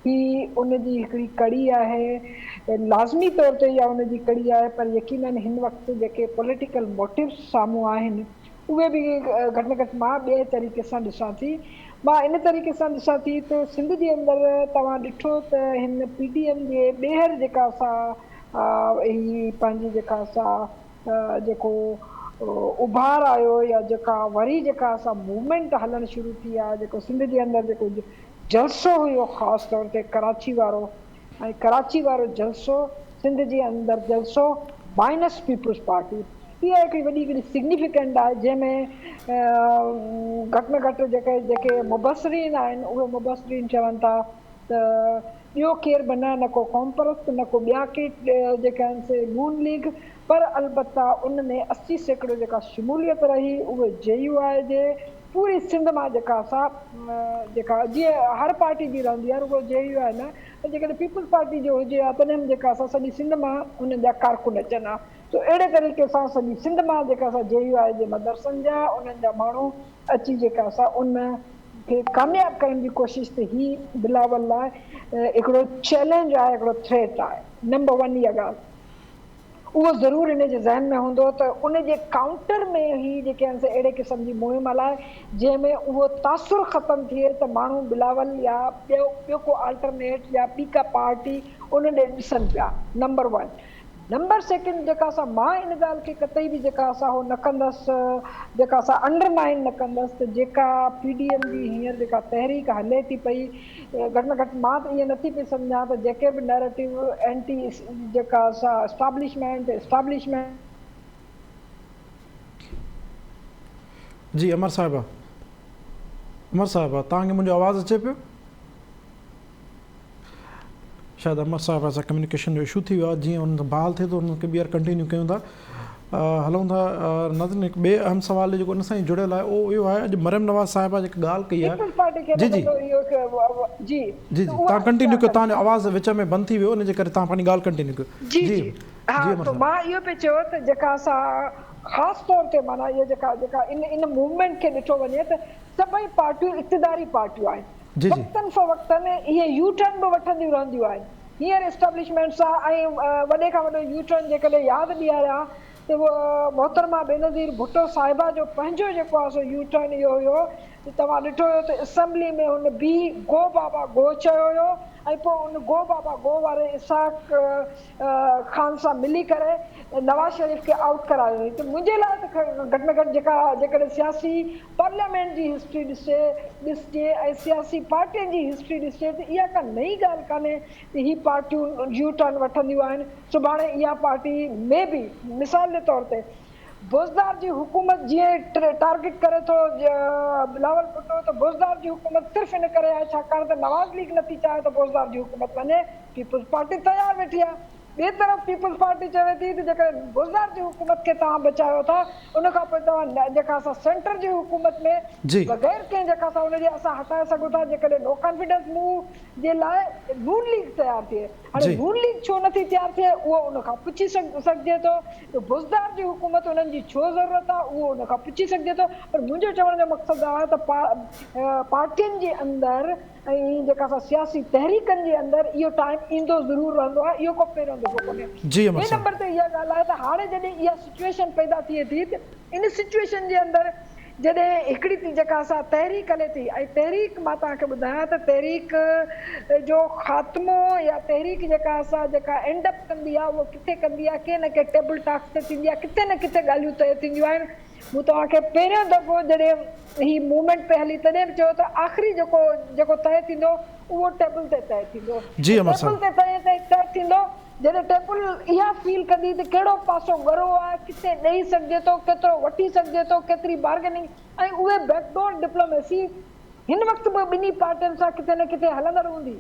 هي ان جي هڪڙي ڪڙي آهي لازمي طور تي اها ان جي ڪڙي آهي پر يقينن هن وقت جيڪي پوليٽيڪل موٽيوز سامهون آهن اهي به گهٽ ۾ گهٽ مان ٻئي طريقي سان ڏسان ٿي. مان ان طريقي سان ڏسان ٿي ته سنڌ جي اندر توهان ڏٺو ته هن پي ڊي ايم جي ٻيهر جيڪا سا هي پنهنجي جيڪا سا جيڪو اڀار آيو يا جيڪا وري جيڪا سا موومينٽ هلڻ شروع ٿي آهي جيڪو سنڌ جي اندر جيڪو جلسو هيو خاص طور تي ڪراچي وارو ۽ ڪراچي وارو جلسو سنڌ جي اندر جلسو مائنس پيپلز پارٽي اها هڪڙي وڏي هڪڙي سگنيفڪنٽ آهي جنهن ۾ گهٽ ۾ گهٽ جيڪي جيڪي مبصرين آهن اهي مبصرين چون ٿا ته ٻيو ڪير به نه نه ڪو قومپرست نه ڪو ٻيا ڪي جيڪي آهن سي نون ليگ پر البته ان ۾ 80% جيڪا شموليت رهي اهي جي يو آء جي پوري سنڌ مان جيڪا سا جيڪا جيئن هر پارٽي جي رهندي آهي رڳو جي يو آء نه پر جيڪڏهن پيپلز پارٽي جو هجي ها تڏهن به جيڪا سا سڄي سنڌ مان انهن جا ڪارڪن اچن ها سو اهڙي طريقي سان سڄي سنڌ مان جيڪا سا جي يو آء جي مدرسن جا انهن جا ماڻهو اچي جيڪا سا ان کي ڪامياب ڪرڻ جي ڪوشش ته هي بلاول لاء هڪڙو چئلينج آهي هڪڙو ٿريٽ آهي نمبر ون اها ڳالهه. اهو ضرور هن جي ذهن ۾ هوندو ته ان جي ڪائونٽر ۾ هي جيڪي آهن سي اهڙي قسم جي مهم هلائي جنهن ۾ اهو تاثر ختم ٿئي ته ماڻهو بلاول يا ٻيو ٻيو ڪو آلٽرنيٽ يا ٻي ڪا پارٽي ان ڏي ڏسن پيا نمبر ون نمبر سيڪنڊ جيڪا سا مان ان ڳالهه کي قطعي به جيڪا سا هو نه ڪندس جيڪا سا انڊر مائن نه ڪندس ته جيڪا پي ڊي ايم جي هينئر جيڪا تحريڪ هلي ٿي پئي گهٽ ۾ گهٽ مان ته ائين نٿي پئي سمجهان ته جيڪي به نيريٽو اينٽي جيڪا سا اسٽابلشمينٽ اسٽابلشمينٽ. جي امر صاحبه امر صاحبه توهان کي منهنجو آواز اچي پيو شايد امر صاحب سان ڪميونيڪيشن جو اشو ٿي ويو آهي جيئن ان سان بحال ٿئي ٿو ان کي ٻيهر ڪنٽينيو ڪيون ٿا هلون ٿا ناظرين هڪ ٻئي اهم سوال جيڪو ان سان ئي جڙيل آهي اهو اهو آهي اڄ مريم نواز صاحبه جيڪا ڳالهه ڪئي آهي جي جي جي جي تان ڪنٽينيو ڪيو تان جو آواز وچ ۾ بند ٿي ويو ان جي ڪري تان پنهنجي ڳالهه ڪنٽينيو ڪيو جي جي ها ته مان اهو پئي چيو ته جيڪا اسان خاص طور تي معنيٰ اهي جيڪا جيڪا ان ان موومينٽ کي ڏٺو وڃي ته سڀئي پارٽيون اقتداري پارٽيون آهن وقتن فوقتن اهي يو ٽرن به وٺنديون رهنديون آهن. هينئر اسٽيبلشمينٽ سان ۽ وڏي کان وڏو يو ٽرن جيڪڏهن ياد ڏياريان ته محترمه بينظير ڀٽو صاحبه جو پنهنجو جيڪو آهي سو يو ٽرن اهو هيو ته توهان ڏٺو هيو ته اسيمبلي ۾ هن بي گو بابا گو چيو هيو ۽ پوء ان گو بابا گو واري اسحاق خان سان ملي ڪري نواز شريف کي آئوٽ ڪرايو هئي ته منهنجي لاء ته گهٽ ۾ گهٽ جيڪا جيڪڏهن سياسي پارليامينٽ جي هسٽري ڏسجي ڏسجي ۽ سياسي پارٽين جي هسٽري ڏسجي ته اها ڪا نئين ڳالهه ڪانهي ته هي پارٽيون يو ٽرن وٺنديون آهن سڀاڻي اها پارٽي مي بي مثال جي طور تي بوزدار جي حڪومت جيئن ٽارگيٽ ڪري ٿو بلاول ڀٽو ته بوزدار جي حڪومت صرف ان ڪري آهي ڇاڪاڻ ته نواز ليگ نٿي چاهي ته بوزدار جي حڪومت وڃي پيپلز پارٽي تيار ويٺي آهي. ٻئي طرف پيپلز پارٽي چوي ٿي ته جيڪڏهن بوزدار جي حڪومت کي توهان بچايو ٿا ان کان پوء توهان جيڪا اسان سينٽر جي حڪومت ۾ بغير ڪنهن جيڪا اسان ان جي اسان هٽائي سگهون ٿا جيڪڏهن نو ڪانفيڊنس موو جي لاء نون ليگ تيار ٿئي هاڻي نون ليگ ڇو نٿي تيار ٿئي اهو ان کان پڇي سگهجي ٿو ته بوزدار جي حڪومت انهن جي ڇو ضرورت آهي اهو ان کان پڇي سگهجي ٿو پر منهنجو چوڻ جو مقصد آهي ته پارٽين جي اندر ۽ جيڪا سا سياسي تحريڪن جي اندر اهو ٽائيم ايندو ضرور رهندو آهي اهو ڪو پهريون دفعو ڪونهي. ٻئي نمبر تي اها ڳالهه آهي ته هاڻي جڏهن اها سچوئيشن پيدا ٿئي ٿي ته ان سچوئيشن جي اندر جڏهن هڪڙي جيڪا سا تحريڪ هلي ٿي ۽ تحريڪ مان توهان کي ٻڌايان ته تحريڪ جو خاتمو يا تحريڪ جيڪا سا جيڪا اينڊ اپ ڪندي آهي اهو ڪٿي ڪندي آهي ڪنهن نه ڪنهن ٽيبل ٽاڪس تي ٿيندي آهي ڪٿي نه ڪٿي ڳالهيون طئي ٿينديون آهن مون توهان کي پهريون دفعو جڏهن هي موومينٽ پئي هلي تڏهن به چيو ته آخري جيڪو جيڪو طئي ٿيندو اهو ٽيبل تي طئي ٿيندو جي امر ٽيبل صاحب. تي طئي طئي طئي ٿيندو جڏهن ٽيبل اها فيل ڪندي ته ڪهڙو پاسو ڳرو آهي ڪٿي ڏئي سگهجي ٿو ڪيترو وٺي سگهجي ٿو ڪيتري بارگيننگ ۽ اهي بيڪ ڊور ڊپلوميسي هن وقت به ٻنهي پارٽين سان ڪٿي نه ڪٿي هلندڙ هوندي.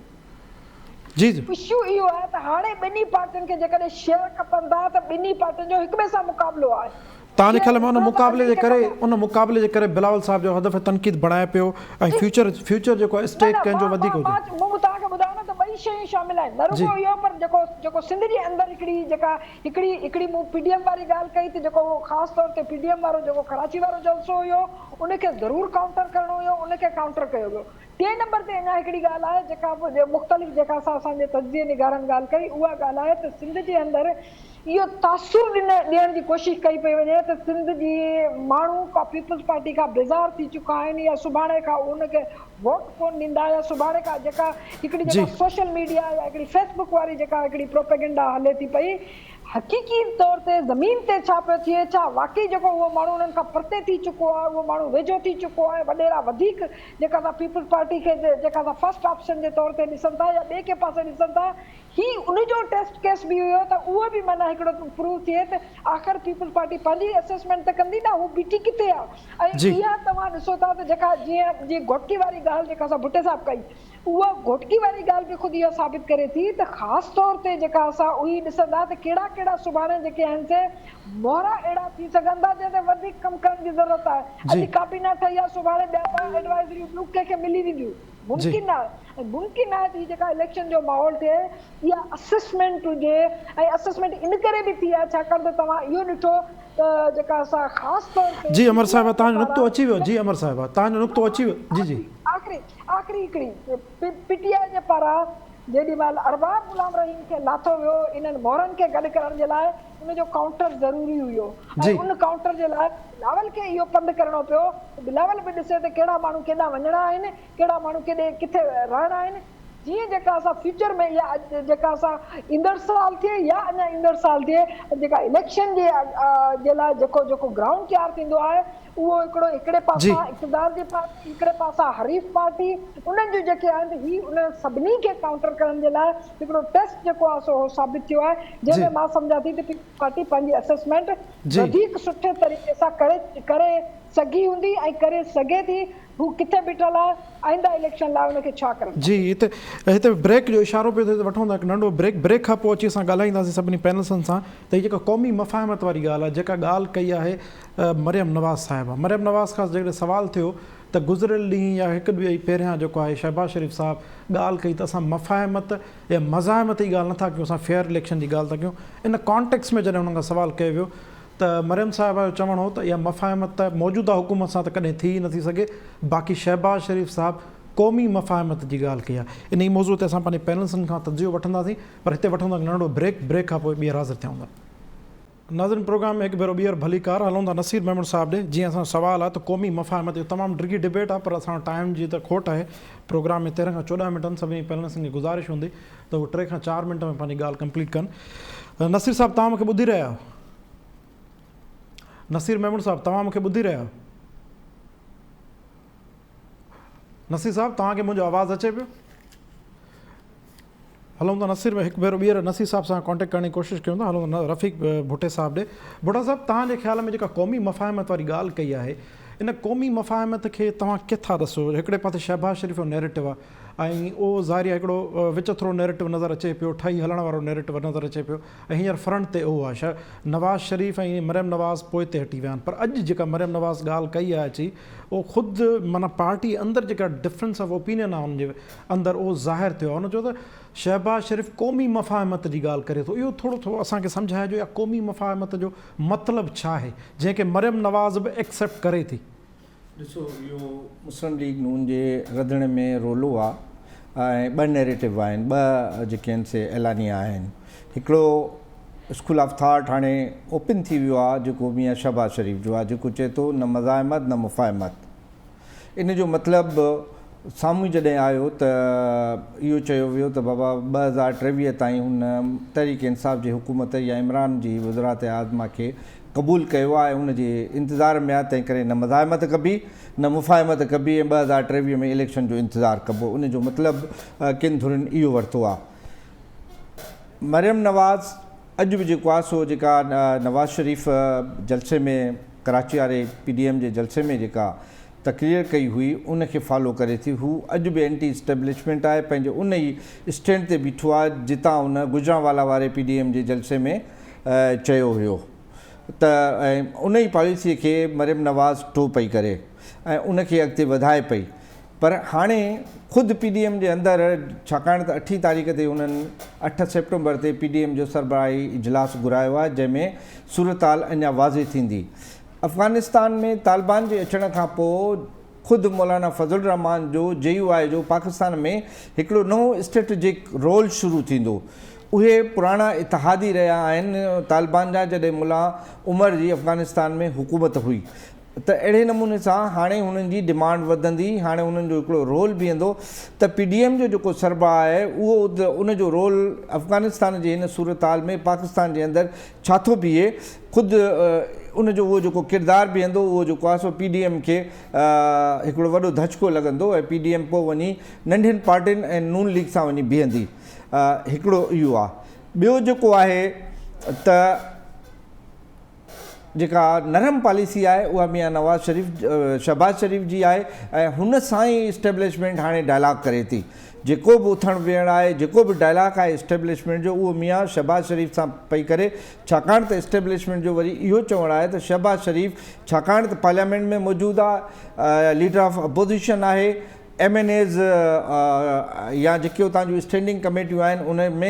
جي جي. اشو اهو آهي ته هاڻي ٻنهي پارٽين کي جيڪڏهن شيئر کپن ٿا ته ٻنهي پارٽين جو هڪٻئي سان مقابلو آهي. توهان جي شيئر خيال ۾ ان هڪڙو ته مقابلي جي امريڪا ڪري کپي. ان مقابلي جي ڪري بلاول صاحب جو هدف تنقيد بڻائي پيو ۽ جي. فيوچر فيوچر جيڪو آهي نه اسٽيڪ نه ڪنهن جو مان وڌيڪ مان هجي. مان مون توهان کي ٻڌايو نه ته ٻئي شيون شامل آهن نه جي. رڳو اهو پر جيڪو جيڪو سنڌ جي اندر هڪڙي جيڪا هڪڙي هڪڙي مون پي ڊي ايم واري ڳالهه ڪئي ته جيڪو اهو خاص طور تي پي ڊي ايم وارو جيڪو ڪراچي وارو جلسو هيو ان کي ضرور ڪائونٽر ڪرڻو هيو ان کي ڪائونٽر ڪيو ويو. ٽئين نمبر تي اڃا هڪڙي ڳالهه آهي جيڪا به مختلف جيڪا اسان اسان جي تجزيي نگارن ڳالهه ڪئي اها ڳالهه آهي ته سنڌ جي اندر اهو تاثر ڏيڻ جي ڪوشش ڪئي پئي وڃي ته سنڌ جي ماڻهو ڪا پيپلز پارٽي کان بيزار ٿي چڪا آهن يا سڀاڻي کان ان کي ووٽ ڪونه ڏيندا يا سڀاڻي کان جيڪا هڪڙي جيڪا سوشل ميڊيا يا هڪڙي فيس بڪ واري جيڪا هڪڙي پروپيگنڊا هلي ٿي پئي حقيقي طور تي زمين تي ڇا پيو ٿئي، ڇا واقعي جيڪو اهو ماڻهو انهن کان پرتي ٿي چڪو آهي، اهو ماڻهو ويجهو ٿي چڪو آهي، وڏيرا وڌيڪ جيڪا سا پيپلز پارٽي کي جيڪا سا فرسٽ آپشن جي طور تي ڏسن ٿا يا ٻئي ڪنهن پاسي ڏسن ٿا، هي ان جو ٽيسٽ ڪيس به هيو ته اهو به معنيٰ هڪڙو پروو ٿئي ته آخر پيپلز پارٽي پنهنجي اسيسمينٽ ته ڪندي نه هو بيٺي ڪٿي آهي ۽ اها توهان ڏسو ٿا ته جيڪا جيئن جيئن گهوٽڪي واري ڳالهه جيڪا سا ڀٽي صاحب ڪئي. اها گهوٽڪي واري ڳالهه به خود اها ثابت ڪري ٿي ته خاص طور تي جيڪا اسان اهي ڏسندا ته ڪهڙا ڪهڙا سڀاڻي جيڪي آهن سي مهرا اهڙا ٿي سگهن ٿا جنهن تي وڌيڪ ڪم ڪرڻ جي ضرورت آهي. اڄ ڪابينا ٺهي آهي سڀاڻي ٻيا ٻه ايڊوائزريون ٻيون ڪنهن کي ملي وينديون. ممڪن آهي ۽ ممڪن آهي ته هي جيڪا اليڪشن جو ماحول ٺهي اها اسسمينٽ هجي ۽ اسسمينٽ ان ڪري به ٿي آهي ڇاڪاڻ ته توهان اهو ڏٺو ته جيڪا اسان خاص طور تي جي امر صاحبه توهان جو نقطو اچي ويو جي امر صاحبه توهان جو نقطو اچي ويو جي جي. آخري آخري هڪڙي پي ٽي آء جي پاران جيڏي مهل ارباب غلام رحيم کي لاٿو ويو انهن مهرن کي گڏ ڪرڻ جي لاء ان جو ڪائونٽر ضروري هيو ۽ ان ڪائونٽر جي لاء بلاول کي اهو پنڌ ڪرڻو پيو ته بلاول به ڏسي ته ڪهڙا ماڻهو ڪيڏانهن وڃڻا آهن ڪهڙا ماڻهو ڪيڏي ڪٿي رهڻا آهن جيئن جيڪا اسان فيوچر ۾ يا جيڪا اسان ايندڙ سال ٿئي يا اڃا ايندڙ سال ٿئي جيڪا اليڪشن جي جي لاء جيڪو جيڪو گرائونڊ تيار ٿيندو آهي اهو هڪڙو هڪڙي پاسان اقتدار جي پارٽي هڪڙي پاسان حريف پارٽي انهن جون جيڪي آهن ته هي انهن سڀني کي ڪائونٽر ڪرڻ جي لاء هڪڙو ٽيسٽ جيڪو آهي سو ثابت ٿيو آهي جنهن ۾ مان سمجهان ٿي ته پيپلز پارٽي پنهنجي اسسمينٽ وڌيڪ سٺي طريقي سان ڪري ڪري سگهي هوندي ۽ ڪري سگهي ٿي هو ڪٿي بيٺل آهي، آئنده اليڪشن لاء ان کي ڇا ڪرڻ کپي. جي هتي هتي بريڪ جو اشارو پيو ٿئي ته وٺون ٿا هڪ ننڍو بريڪ، بريڪ کان پوء اچي اسان ڳالهائينداسين سڀني پينلسن سان ته هي جيڪا قومي مفاهمت واري ڳالهه آهي جيڪا ڳالهه ڪئي آهي مريم نواز صاحبه مريم نواز کان جيڪڏهن سوال ٿيو ته گذريل ڏينهن يا هڪ ڏينهن پهريان جيڪو آهي شهباز شريف صاحب ڳالهه ڪئي ته اسان مفاهمت يا مزاحمت جي ڳالهه نٿا ڪيون اسان فيئر اليڪشن جي ڳالهه ٿا ڪيون ان ڪانٽيڪس ۾ جڏهن انهن کان سوال ڪيو ويو ته مريم صاحبه جو چوڻ هو ته اها مفاهمت ته موجوده حڪومت سان ته ڪڏهن ٿي ئي نٿي سگهي، باقي شهباز شريف صاحب قومي مفاهمت جي ڳالهه ڪئي آهي. انهي موضوع تي اسان پنهنجي پينلسن کان تجزيو وٺنداسين پر هتي وٺون ٿا هڪ ننڍڙو بريڪ، بريڪ کان پوء ٻيهر حاضر ٿيون ٿا. ناظرين پروگرام ۾ هڪ ڀيرو ٻيهر ڀليڪار، هلون ٿا نصير ميمڻ صاحب ڏي، جيئن اسان جو سوال آهي ته قومي مفاهمت اهو تمام ڊگهي ڊبيٽ آهي پر اسان وٽ ٽائيم جي ته کوٽ آهي، پروگرام ۾ 13 کان 14 منٽ آهن، سڀني پينلسن کي گذارش هوندي ته هو 3 کان 4 منٽ ۾ پنهنجي ڳالهه ڪمپليٽ ڪن. نصير صاحب توهان مون کي ٻڌي رهيا آهيو؟ نصير ميمڻ صاحب توهان مون کي ٻڌي رهيا آهيو؟ نصير صاحب توهان کي منهنجو آواز اچي پيو؟ هلون ٿا نصير هڪ ڀيرو ٻيهر نصير صاحب سان ڪانٽيڪٽ ڪرڻ جي ڪوشش ڪيون ٿا هلون ٿا رفيق ڀٽي صاحب ڏي ڀٽا صاحب توهان جي خيال ۾ جيڪا قومي مفاهمت واري ڳالهه ڪئي آهي ان قومي مفاهمت کي توهان ڪٿا ڏسو هڪڙي پاسي شهباز شريف جو نيريٽو آهي ۽ اهو ظاهري آهي هڪڙو وچٿرو نيريٽو نظر اچي پيو، ٺهي هلڻ وارو نيريٽو نظر اچي پيو ۽ هينئر فرنٽ تي اهو آهي. نواز شريف ۽ مريم نواز پوئتي هٽي ويا آهن پر اڄ جيڪا مريم نواز ڳالهه ڪئي آهي اچي اهو خود معنيٰ پارٽي اندر جيڪا ڊفرنس آف اوپينين آهي ان جي اندر اهو ظاهر ٿيو آهي. هن چيو ته شهباز شريف قومي مفاهمت جي ڳالهه ڪري ٿو اهو ٿورو ٿورو اسان کي سمجهائجو يا قومي مفاهمت جو مطلب ڇا آهي جنهن کي مريم نواز به ايڪسيپٽ ڪري ٿي. ڏسو اهو مسلم ليگ نون جي رڌڻي ۾ رولو آ ۽ ٻه نيريٽو آهن ٻه جيڪي آهن سي اعلانيا آهن هڪڙو اسڪول آف ٿاٽ هاڻي اوپن ٿي ويو آ جيڪو ميان شهباز شريف جو آ جيڪو چئي ٿو نه مزاحمت نه مفاهمت ان جو مطلب سامهون جڏهن آيو ته اهو چيو ويو ته بابا 2023 تائين هن تحريڪ انصاف جي حڪومت يا عمران جي وزرات اعظميٰ کي قبول ڪيو آهي ۽ ان جي انتظار ۾ آهي تنهن ڪري نه مزاحمت ڪبي نه مفاهمت ڪبي ۽ 2023 ۾ اليڪشن جو انتظار ڪبو ان جو مطلب ڪن ڌرين اهو ورتو آهي. مريم نواز اڄ به جيڪو آهي سو جيڪا نواز شريف جلسي ۾ ڪراچي واري پي ڊي ايم جي جلسي ۾ جيڪا تقرير ڪئي هئي ان کي فالو ڪري ٿي هو اڄ به اينٽي اسٽيبلشمينٽ آهي پنهنجي ان ئي اسٽينڊ تي بيٺو آهي جتان ان گجرانوالا واري پي ڊي ايم جي جلسي ۾ چيو هيو ته ۽ ان ئي پاليسي کي مريم نواز ٽو پئي ڪري ۽ ان کي اڳتي وڌائي پئي پر هاڻي خود پي ڊي ايم جي اندر ڇاڪاڻ ته اٺين تاريخ تي انهن 8 سيپٽمبر تي پي ڊي ايم جو سربراهي اجلاس گهرايو آهي جنهن ۾ صورتحال اڃا واضح ٿيندي. افغانستان ۾ طالبان جي اچڻ کان پوء خود مولانا فضل الرحمان جو جي يو آء جو پاڪستان ۾ هڪڙو نئون اسٽريٽجڪ رول شروع ٿيندو. اهي پراڻا اتحادي رهيا آهن طالبان جا جڏهن ملا عمر جي افغانستان ۾ حڪومت هئي ته اهڙي نموني سان هاڻي هنن جي ڊمانڊ وڌندي هاڻي هنن جو هڪڙو رول بيهندو ته پي ڊي ايم جو جيڪو سربراهه آهي اهو ان جو رول افغانستان جي هن صورتحال ۾ پاڪستان جي اندر ڇا ٿو بيهي خود ان جو اهو جيڪو ڪردار بيهندو اهو جيڪو آهي سو پي ڊي ايم کي هڪڙو وڏو ڌچڪو لڳندو ۽ پي ڊي ايم پوء وڃي ننڍين پارٽين ۽ نون ليگ سان وڃي بيهندي هڪڙو اهو آهي ٻيو جيڪو آهي ته جيڪا نرم پاليسي آهي اها ميان نواز شريف شهباز شريف جي آهي ۽ هن سان ئي اسٽيبلشمينٽ هاڻي ڊائلاگ ڪري ٿي. جيڪو به اٿڻ ويهڻ آهي، جيڪو به ڊائلاگ آهي اسٽيبلشمينٽ جو اهو ميان شهباز شريف سان پئي ڪري، ڇاڪاڻ ته اسٽيبلشمينٽ جو وري اهو چوڻ آهي ته شهباز شريف ڇاڪاڻ ته پارليامينٽ ۾ موجود آهي، ليڊر آف اپوزيشن آهي، ايم اين ايز يا جيڪي اتان جون اسٽينڊنگ ڪميٽيون آهن ان ۾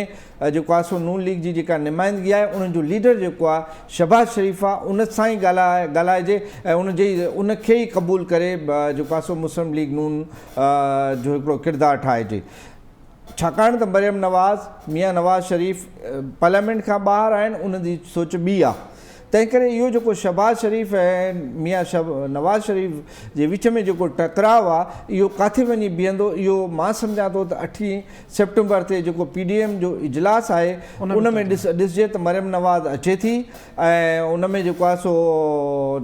جيڪو آهي سو نون ليگ جي جيڪا نمائندگي آهي انهن جو ليڊر جيڪو آهي شهباز شريف آهي ان سان ئي ڳالهائي ڳالهائجي ۽ ان جي ان کي ئي قبول ڪري جيڪو آهي سو مسلم ليگ نون جو هڪڙو ڪردار ٺاهجي ڇاڪاڻ ته مريم نواز، ميان نواز شريف پارليامينٽ کان ٻاهر آهن انهن جي سوچ ٻي آهي تنهن ڪري اهو جيڪو شهباز شريف ۽ ميان نواز شريف جي وچ ۾ جيڪو ٽڪراء آهي اهو ڪاٿي وڃي بيهندو اهو مان سمجهان ٿو ته اٺين سيپٽمبر تي جيڪو پي ڊي ايم جو اجلاس آهي ان ۾ ڏسجي ته مريم نواز اچي ٿي ۽ ان ۾ جيڪو آهي سو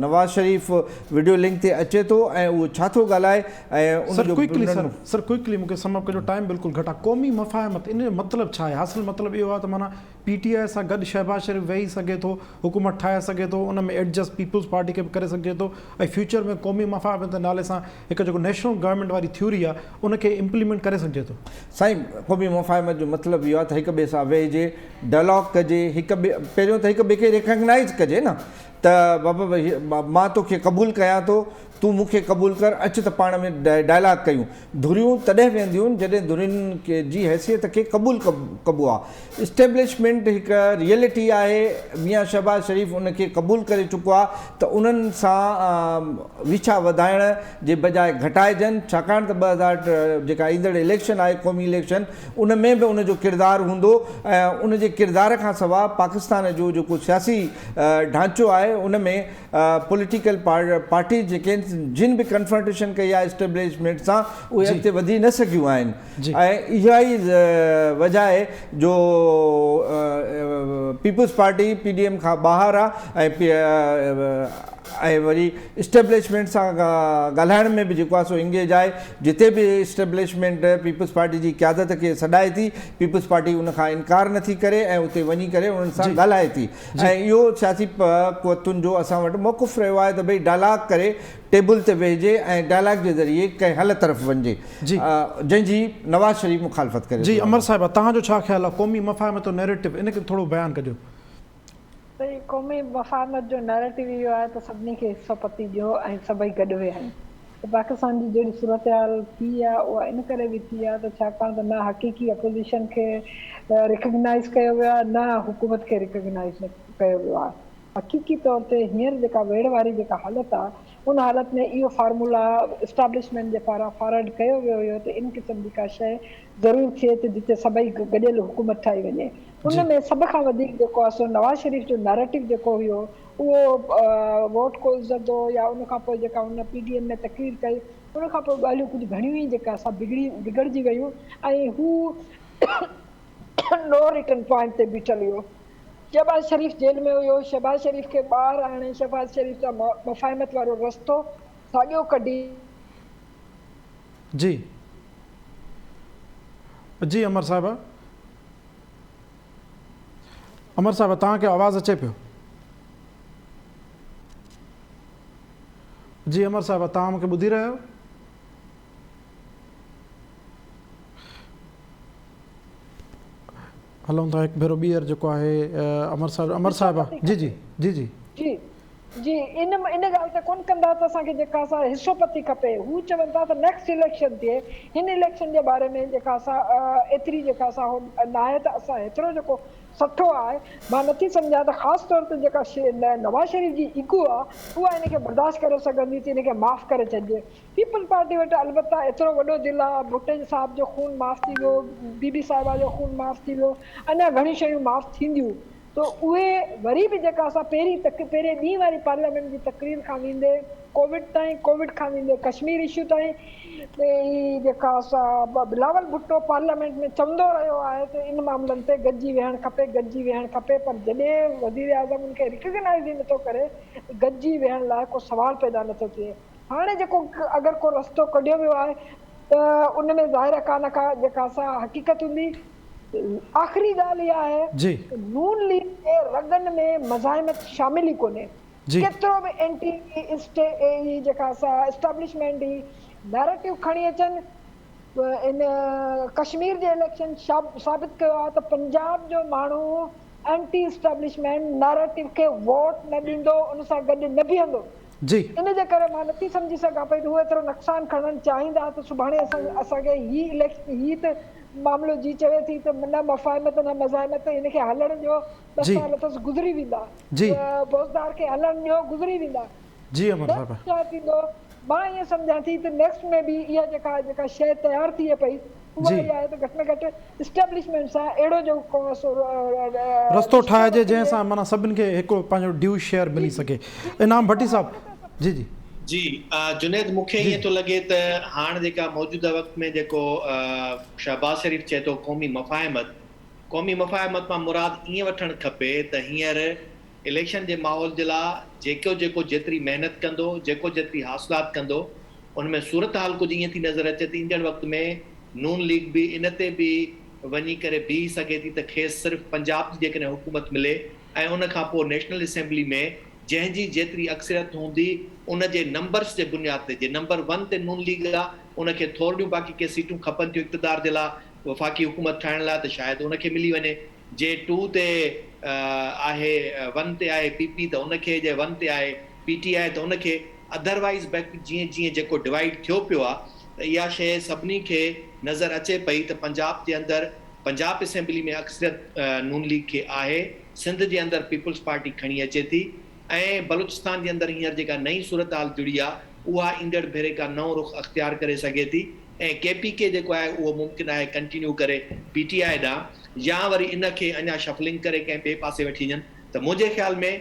نواز شريف وڊيو لنڪ تي اچي ٿو ۽ اهو ڇا ٿو ڳالهائي ۽ ان سر جو ڪوئڪلي سر سر ڪوئڪلي مونکي سم اپ ڪجو ٽائيم بلڪل گهٽ آهي قومي مفاهمت ان جو مطلب ڇا آهي حاصل مطلب اهو آهي ته معنيٰ پي ٽي آء سان گڏ شهباز شريف ويهي سگهي ٿو حڪومت ٺاهي سگهي ٿو ان ۾ ايڊجسٽ پيپلز پارٽي کي به ڪري سگهجي ٿو ۽ فيوچر ۾ قومي مفاهمت جي نالي سان هڪ جيڪو نيشنل گورنمينٽ واري ٿيوري آهي ان کي امپليمينٽ ڪري سگهجي ٿو. سائين قومي مفاهمت جو مطلب اهو آهي ته هڪ ٻئي سان ويهجي ڊائلاگ ڪجي هڪ ٻئي پهريون ته هڪ ٻئي کي ريڪگنائيز ڪجي نه ته بابا مان توکي قبول ڪيان ٿو تون مون کي قبول ڪر اچ ته پاڻ ۾ ڊائلاگ ڪيون ڌريون تڏهن ويهنديون جڏهن ڌرين جي حيثيت کي قبول ڪبو آهي اسٽيبلشمينٽ هڪ ريئلٽي آهي ميان شهباز شريف ان کي قبول ڪري چڪو آهي ته انهن سان ويڇا وڌائڻ جي بجاء گهٽائجن ڇاڪاڻ ته 2000 جيڪا ايندڙ اليڪشن آهي قومي اليڪشن ان ۾ به ان جو ڪردار هوندو ۽ ان جي ڪردار کان سواء پاڪستان جو جيڪو سياسي ڍانچو آهي ان ۾ پوليٽيڪل پارٽيز جيڪي آهن جن به ڪنفرنٽيشن ڪئي آهي اسٽيبلشمينٽ سان اهي اڳتي وڌي نه سگهيون آهن ۽ اها ئي وجه آهي جو peoples party P D M کان ٻاهر آهي ۽ ۽ وري اسٽيبلشمينٽ سان ڳالهائڻ ۾ به جيڪو آهي سو انگيج آهي، جتي به اسٽيبلشمينٽ پيپلز پارٽي جي قيادت کي سڏائي ٿي، پيپلز پارٽي ان کان انڪار نٿي ڪري ۽ اتي وڃي ڪري انهن سان ڳالهائي ٿي ۽ اهو سياسي قوتن جو اسان وٽ موقف رهيو آهي ته ڀئي ڊائلاگ ڪري ٽيبل تي ويهجي ۽ ڊائلاگ جي ذريعي ڪنهن حل طرف وڃجي جنهن جي نواز شريف مخالفت ڪري جي ٿو. امر صاحبه توهان جو ڇا خيال آهي قومي مفاهمت جو نيريٽو ان کي ٿورو بيان ڪجو. سائين قومي مفاهمت جو نيريٽو اهو آهي ته سڀني کي حصو پتي ڏيو ۽ سڀئي گڏ ويهن ته پاڪستان جي جهڙي صورتحال ٿي آهي اها ان ڪري به ٿي آهي ته ڇاڪاڻ ته نه حقيقي اپوزيشن کي ريڪگنائيز ڪيو ويو آهي نه حڪومت کي ريڪگنائيز ڪيو ويو آهي حقيقي طور تي هينئر جيڪا ويڙهه واري جيڪا حالت آهي ان حالت ۾ اهو فارمولا اسٽابلشمينٽ جي پاران فارورڊ ڪيو ويو هيو ته ان قسم جي ڪا شيء ضرور ٿئي ته جتي سڀئي گڏيل حڪومت ٺاهي وڃي. ان ۾ سڀ کان وڌيڪ جيڪو آهي سو نواز شريف جو نيريٽو جيڪو هيو اهو ووٽ ڪو عزت دو يا ان کان پوء جيڪا هن پي ڊي ايم ۾ تقرير ڪئي ان کان پوء ڳالهيون ڪجهه گهڻيون ئي جيڪا سا بگڙي بگڙجي ويون ۽ هو نو ريٽرن پوائنٽ تي بيٺل هيو. شهباز شريف جيل ۾ هيو، شهباز شريف کي ٻاهر آڻي شهباز شريف سان مفاهمت وارو رستو ساڳيو ڪڍي. جي جي امر صاحبه امر صاحبه توهان کي آواز اچي پيو جي امر صاحبه توهان مونکي ٻڌي رهيا آهيو هلون ٿا هڪ ڀيرو ٻيهر جيڪو آهي امر صاحب امر صاحب جي جي جي جي جي جي ان ان ڳالهه تي ڪون ڪندا ته اسان کي جيڪا سا حصو پتي کپي هو چون ٿا ته نيڪسٽ اليڪشن ٿئي هن اليڪشن جي باري ۾ جيڪا سا ايتري جيڪا سا هو ناهي ته اسان هيترو جيڪو سٺو آهي مان نٿي سمجهان ته خاص طور تي جيڪا نواز شريف جي ايگو آهي اها ان کي برداشت ڪري سگهندي ته ان کي معاف ڪري ڇڏجي پيپلز پارٽي وٽ البته ايترو وڏو دل آ، ڀٽي صاحب جو خون معاف ٿي ويو، بي بي صاحبه جو خون معاف ٿي ويو، اڃا گهڻيون شيون معاف ٿينديون ته اهي وري به جيڪا اسان پهرين تڪ پهرين ڏينهن واري پارليامينٽ جي تقرير کان ويندي ڪووڊ تائين، ڪووڊ کان ويندي ڪشمير اشو تائين هي جيڪا سا بلاول ڀٽو پارليامينٽ ۾ چوندو رهيو آهي ته ان معاملن تي گڏجي ويهڻ کپي گڏجي ويهڻ کپي پر جڏهن وزيراعظم ان کي ريڪگنائيز ئي نٿو ڪري ته گڏجي ويهڻ لاء ڪو سوال پيدا نٿو ٿئي. هاڻي جيڪو اگر ڪو رستو ڪڍيو ويو آهي ته ان ۾ ظاهر آهي ڪا نه ڪا جيڪا سا حقيقت هوندي. آخري ڳالهه اها آهي ته نون ليگ جي رڳن ۾ مزاحمت شامل ئي ڪونهي. ڪيترو به اينٽي هي جيڪا سا اسٽيبلشمينٽ هي نيريٽو کڻي اچن. ان ڪشمير جي اليڪشن ثابت ڪيو آهي ته پنجاب جو ماڻهو اينٽي اسٽيبلشمينٽ نيريٽو کي ووٽ نه ڏيندو ان سان گڏ نه بيهندو. جي. ان جي ڪري مان نٿي سمجهي سگهان پئي ته هو ايترو نقصان کڻڻ چاهيندا ته سڀاڻي اسان اسان کي هي اليڪشن هي ته معاملو جي چوي ٿي ته نه مفاهمت نه مزاحمت هن کي هلڻ ڏيو ٻه جي. سال اٿس گذري ويندا جي. بوزدار کي هلڻ ڏيو گذري ويندا. جي امر صاحب. نيڪسٽ ڇا ٿيندو مان ائين سمجهان ٿي ته نيڪسٽ ۾ به اها جيڪا جيڪا شيء تيار ٿئي پئي اها جي. اها آهي ته گهٽ ۾ گهٽ اسٽيبلشمينٽ سان اهڙو جو ڪو سو رستو رشتو ٺاهجي جنهن رکجي سان معنيٰ سڀن کي هڪ پنهنجو ڊيو شيئر جي ملي جي سگهي جي انعام ڀٽي ها صاحب ان ته جي جي. جي جنيد مون کي جي ائين ٿو لڳي ته هاڻ جيڪا موجوده وقت ۾ جيڪو شهباز شريف چئي ٿو قومي مفاهمت قومي مفاهمت مان مراد ائين وٺڻ کپي ته هينئر اليڪشن جي ماحول جي لا جيڪو جيڪو جيتري محنت ڪندو، جيڪو جيتري حاصلات ڪندو، ان ۾ صورتحال ڪجهه ائين ٿي نظر اچي ته ايندڙ وقت ۾ نون ليگ به ان تي به وڃي ڪري بيهي سگهي ٿي ته کيس صرف پنجاب جي جيڪڏهن حڪومت ملي ۽ ان کان پوء نيشنل اسيمبلي ۾ جنهن جي جيتري اڪثريت هوندي ان جي نمبرس جي بنياد تي جي نمبر ون تي نون ليگ آ ان کي ٿورڙيون باقي ڪي سيٽون کپن ٿيون اقتدار جي لا وفاقي حڪومت ٺاهڻ لا ته شايد ان کي ملي وڃي. جي ٽو تي آهي ون تي آهي پي پي ته ان کي جي ون تي آهي پي ٽي آء ته ان کي اڌر وائيز بيڪ جيئن جيئن جيڪو ڊوائيڊ ٿيو پيو آ ته اها شيء سڀني کي نظر اچي پئي ته پنجاب جي اندر پنجاب اسيمبلي ۾ اڪثريت نون ليگ کي آهي سنڌ جي اندر پيپلز پارٽي کڻي اچي ٿي ۽ بلوچستان جي اندر هينئر جيڪا نئين صورتحال جڙي آ اها ايندڙ ڀيري ڪا نئون رخ اختيار ڪري سگهي ٿي ۽ ڪي پي ڪي جيڪو آهي اهو ممڪن آهي ڪنٽينيو ڪري پي ٽي آء ڏانهن يا وري ان کي اڃا شفلنگ ڪري ڪنهن ٻئي پاسي وٺي وڃن ته منهنجي خيال ۾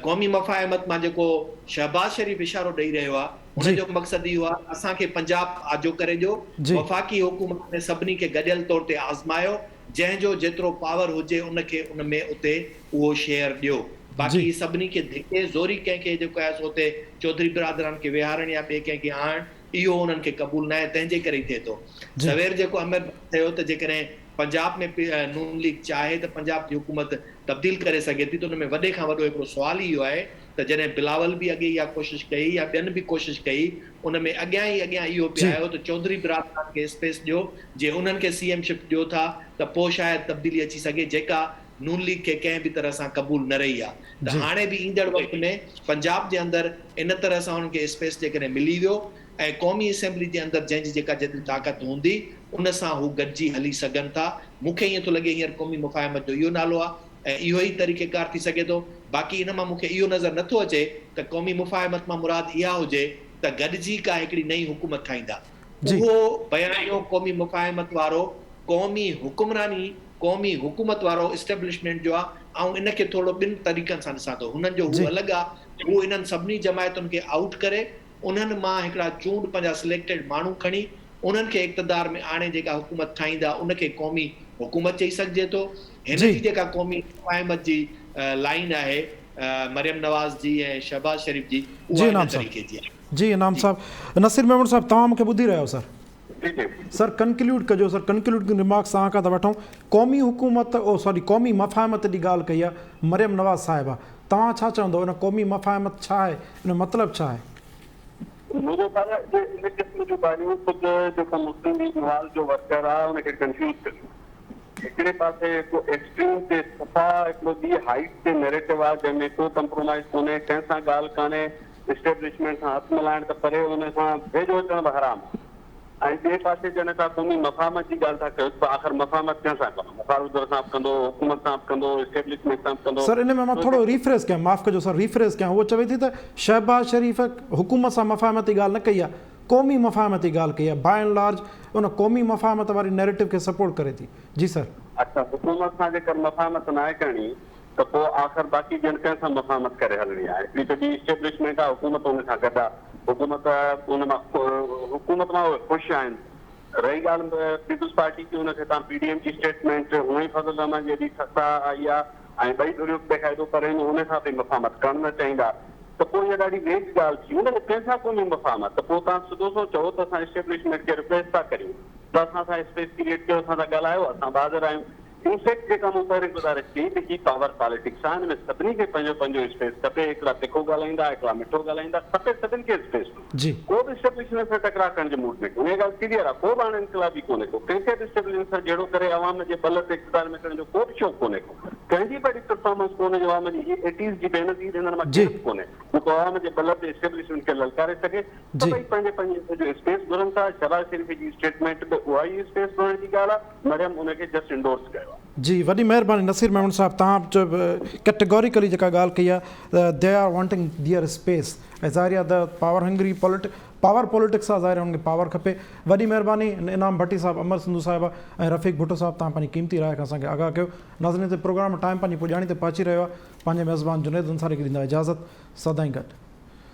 قومي مفاهمت مان جيڪو شهباز شريف اشارو ڏئي رهيو آهي ان جي جو مقصد اهو آهي ته اسان کي پنجاب آجو ڪري ڏيو جي وفاقي حڪومت ۾ سڀني کي گڏيل طور تي آزمايو جنهن جو جيترو پاور هجي ان کي ان ۾ اتي اهو شيئر ڏيو جي باقي سڀني کي ڌڪي زوري ڪنهن کي جيڪو آهي سو اتي چوڌري برادران کي ويهارڻ يا ٻئي ڪنهن کي آڻڻ اهو انهن کي قبول ناهي تنهن جي ڪري ئي ٿئي ٿو. جي. سوير جيڪو امر چيو ته جيڪڏهن پنجاب ۾ نون ليگ چاهي ته پنجاب جي حڪومت تبديل ڪري سگهي ٿي ته ان ۾ وڏي کان وڏو هڪڙو سوال ئي اهو آهي ته جڏهن بلاول به اڳي اها ڪوشش ڪئي يا ٻين به ڪوشش ڪئي ان ۾ اڳيان ئي اڳيان اهو پئي جي. آيو ته چوڌري برادران کي اسپيس ڏيو جي انهن کي سي ايم شپ ڏيو ٿا ته پوء شايد تبديلي اچي سگهي جيڪا نون ليگ کي ڪنهن به طرح سان قبول نه رهي آهي ته جي. هاڻي به ايندڙ وقت ۾ پنجاب جي اندر ان طرح سان انهن کي اسپيس جيڪڏهن ملي ويو ۽ قومي اسيمبلي جي اندر جنهن جي جيڪا جيتري طاقت هوندي ان سان هو گڏجي هلي سگهن ٿا مون کي ائين ٿو لڳي هينئر قومي مفاهمت جو اهو نالو آهي ۽ اهو ئي طريقيڪار ٿي سگهي ٿو باقي ان مان مون کي اهو نظر نه ٿو اچي ته قومي مفاهمت مان مراد اها هجي ته گڏجي ڪا هڪڙي نئين حڪومت ٺاهيندا جي. اهو بيانيو قومي مفاهمت وارو قومي حڪمراني قومي حڪومت وارو اسٽيبلشمينٽ جو آ، آئون ان کي ٿورڙو ٻن طريقن سان ڏسان ٿو، هنن جو هو جي. الڳ آ، هو انهن سڀني جماعتن کي آئوٽ ڪري، انهن مان هڪڙا چونڊ پنهنجا سليڪٽيڊ ماڻهو کڻي، انهن کي اقتدار ۾ آڻي جيڪا حڪومت ٺاهيندا ان کي قومي حڪومت چئي سگهجي ٿو. هن جي. جي جيڪا قومي مفاهمت جي لائين آهي مريم نواز جي ۽ شهباز شريف جي جي اها ان انعام صاحب. طريقي جي آهي. جي انعام جي. صاحب. نصير ميمڻ صاحب توهان مون کي ٻڌي رهيا آهيو سر. جي جي. سر ڪنڪليوڊ ڪجو سر ڪنڪلوڊنگ ريمارڪس توهان کان ٿا وٺون قومي حڪومت او سوري قومي مفاهمت جي ڳالهه ڪئي آهي مريم نواز صاحبه توهان ڇا چوندو ان قومي مفاهمت ڇا آهي ان جو مطلب ڇا آهي؟ منهنجو خيال آهي ته ان قسم جون ڳالهيون خود جيڪو مسلم ليگ نواز جو ورڪر آهي ان کي ڪنفيوز ڪنديون. هڪڙي پاسي هڪ ايڪسٽريم تي صفا هڪڙو ٻي هائيٽ تي نيريٽو آهي جنهن ۾ ڪو ڪمپرومائيز ڪونهي ڪنهن سان ڳالهه ڪانهي اسٽيبلشمينٽ سان هٿ ملائڻ ته پري ان سان ويجهو اچڻ به حرام آهي ۽ ٻئي پاسي جڏهن توهان قومي مفاهمت جي ڳالهه ٿا ڪيو ته آخر مفاهمت ڪنهن سان ڪندو؟ مخالف ڌر سان به ڪندو، حڪومت سان به ڪندو، اسٽيبلشمينٽ سان به ڪندو؟ سر ان ۾ مان ٿورو ريفريز ڪيان معاف ڪجو سر ريفريز ڪيان هوء چوي ٿي ته شهباز شريف حڪومت سان مفاهمت جي ڳالهه نه ڪئي آهي قومي مفاهمت جي ڳالهه ڪئي آهي باء اينڊ لارج ان قومي مفاهمت واري نيريٽو کي سپورٽ ڪري ٿي جي سر. اڇا حڪومت سان جيڪر مفاهمت ناهي ڪرڻي ته پوء آخر باقي ٻين ڪنهن سان مفاهمت ڪري هلڻي آهي؟ هڪڙي ته ٻي اسٽيبلشمينٽ آهي، حڪومت ان سان گڏ آهي، حڪومت ان مان حڪومت مان اهي خوش آهن. رهي ڳالهه پيپلز پارٽي جي ان کي تان پي ڊي ايم جي اسٽيٽمينٽ هونئن ئي فضل الرحمان جي ايڏي خسته آئي آهي ۽ ٻئي ڌريون به بيقاعدو ڪرين ان سان به مفاهمت ڪرڻ نه چاهيندا ته پوء اها ڏاڍي ويگ ڳالهه ٿي ويندي نه ڪنهن سان قومي مفاهمت ته پوء تان سڌو سنئون چئو ته اسان اسٽيبلشمينٽ کي رڪويسٽ ٿا ڪريون ته اسان سان اسپيس ڪريئيٽ ڪيو اسان سان ڳالهايو اسان به حاضر آهيون. ان فيڪٽ جيڪا مون پهرين گذارش ڪئي ته هي پاور پاليٽڪس آهي ان ۾ سڀني کي پنهنجو پنهنجو اسپيس کپي هڪڙا تکو ڳالهائيندا هڪڙا مٺو ڳالهائيندا کپي سڀن کي اسپيس جي. ڪو به اسٽيبلشمينٽ سان ٽڪراء ڪرڻ جي موڊ ۾ ڪونهي اها ڳالهه ڪليئر آهي ڪو به هاڻي انقلابي ڪونهي ڪو ڪنهن کي به اسٽيبلشمينٽ سان جهيڙو ڪري عوام جي ٻل تي اقتدار ۾ اچڻ جو ڪو به شوق ڪونهي ڪو ڪنهن جي به اهڙي پرفارمنس ڪونهي جو عوام جي هي ايٽيز جي بينظير هنن مان جي. ڪير به ڪونهي جيڪو عوام جي ٻل تي اسٽيبلشمينٽ کي للڪاري سگهي جي. سڀئي پنهنجي پنهنجي حصي جو اسپيس گهرن ٿا، شهباز شريف جي اسٽيٽمينٽ به اها ئي اسپيس گهرڻ جي ڳالهه آهي، مريم ان کي جسٽ انڊورس ڪيو آهي. جي وڏي مهرباني نصير ميمڻ صاحب توهان ڪيٽيگوريڪلي جيڪا ڳالهه ڪئي آهي ته they are wanting their space ۽ ظاهر آهي ته پاور هنگري پاور پوليٽڪس آهي ظاهر آهي انهن کي پاور کپي وڏي مهرباني انعام ڀٽي صاحب امر سنڌو صاحبه ۽ رفيق ڀٽو صاحب توهان پنهنجي قيمتي راء کان اسان کي آگاهه ڪيو ناظرين هتي پروگرام ٽائيم پنهنجي پڄاڻي تي پهچي رهيو آهي پنهنجي ميزبان جنيد انصاري کي ڏيندا اجازت سدائين گڏ.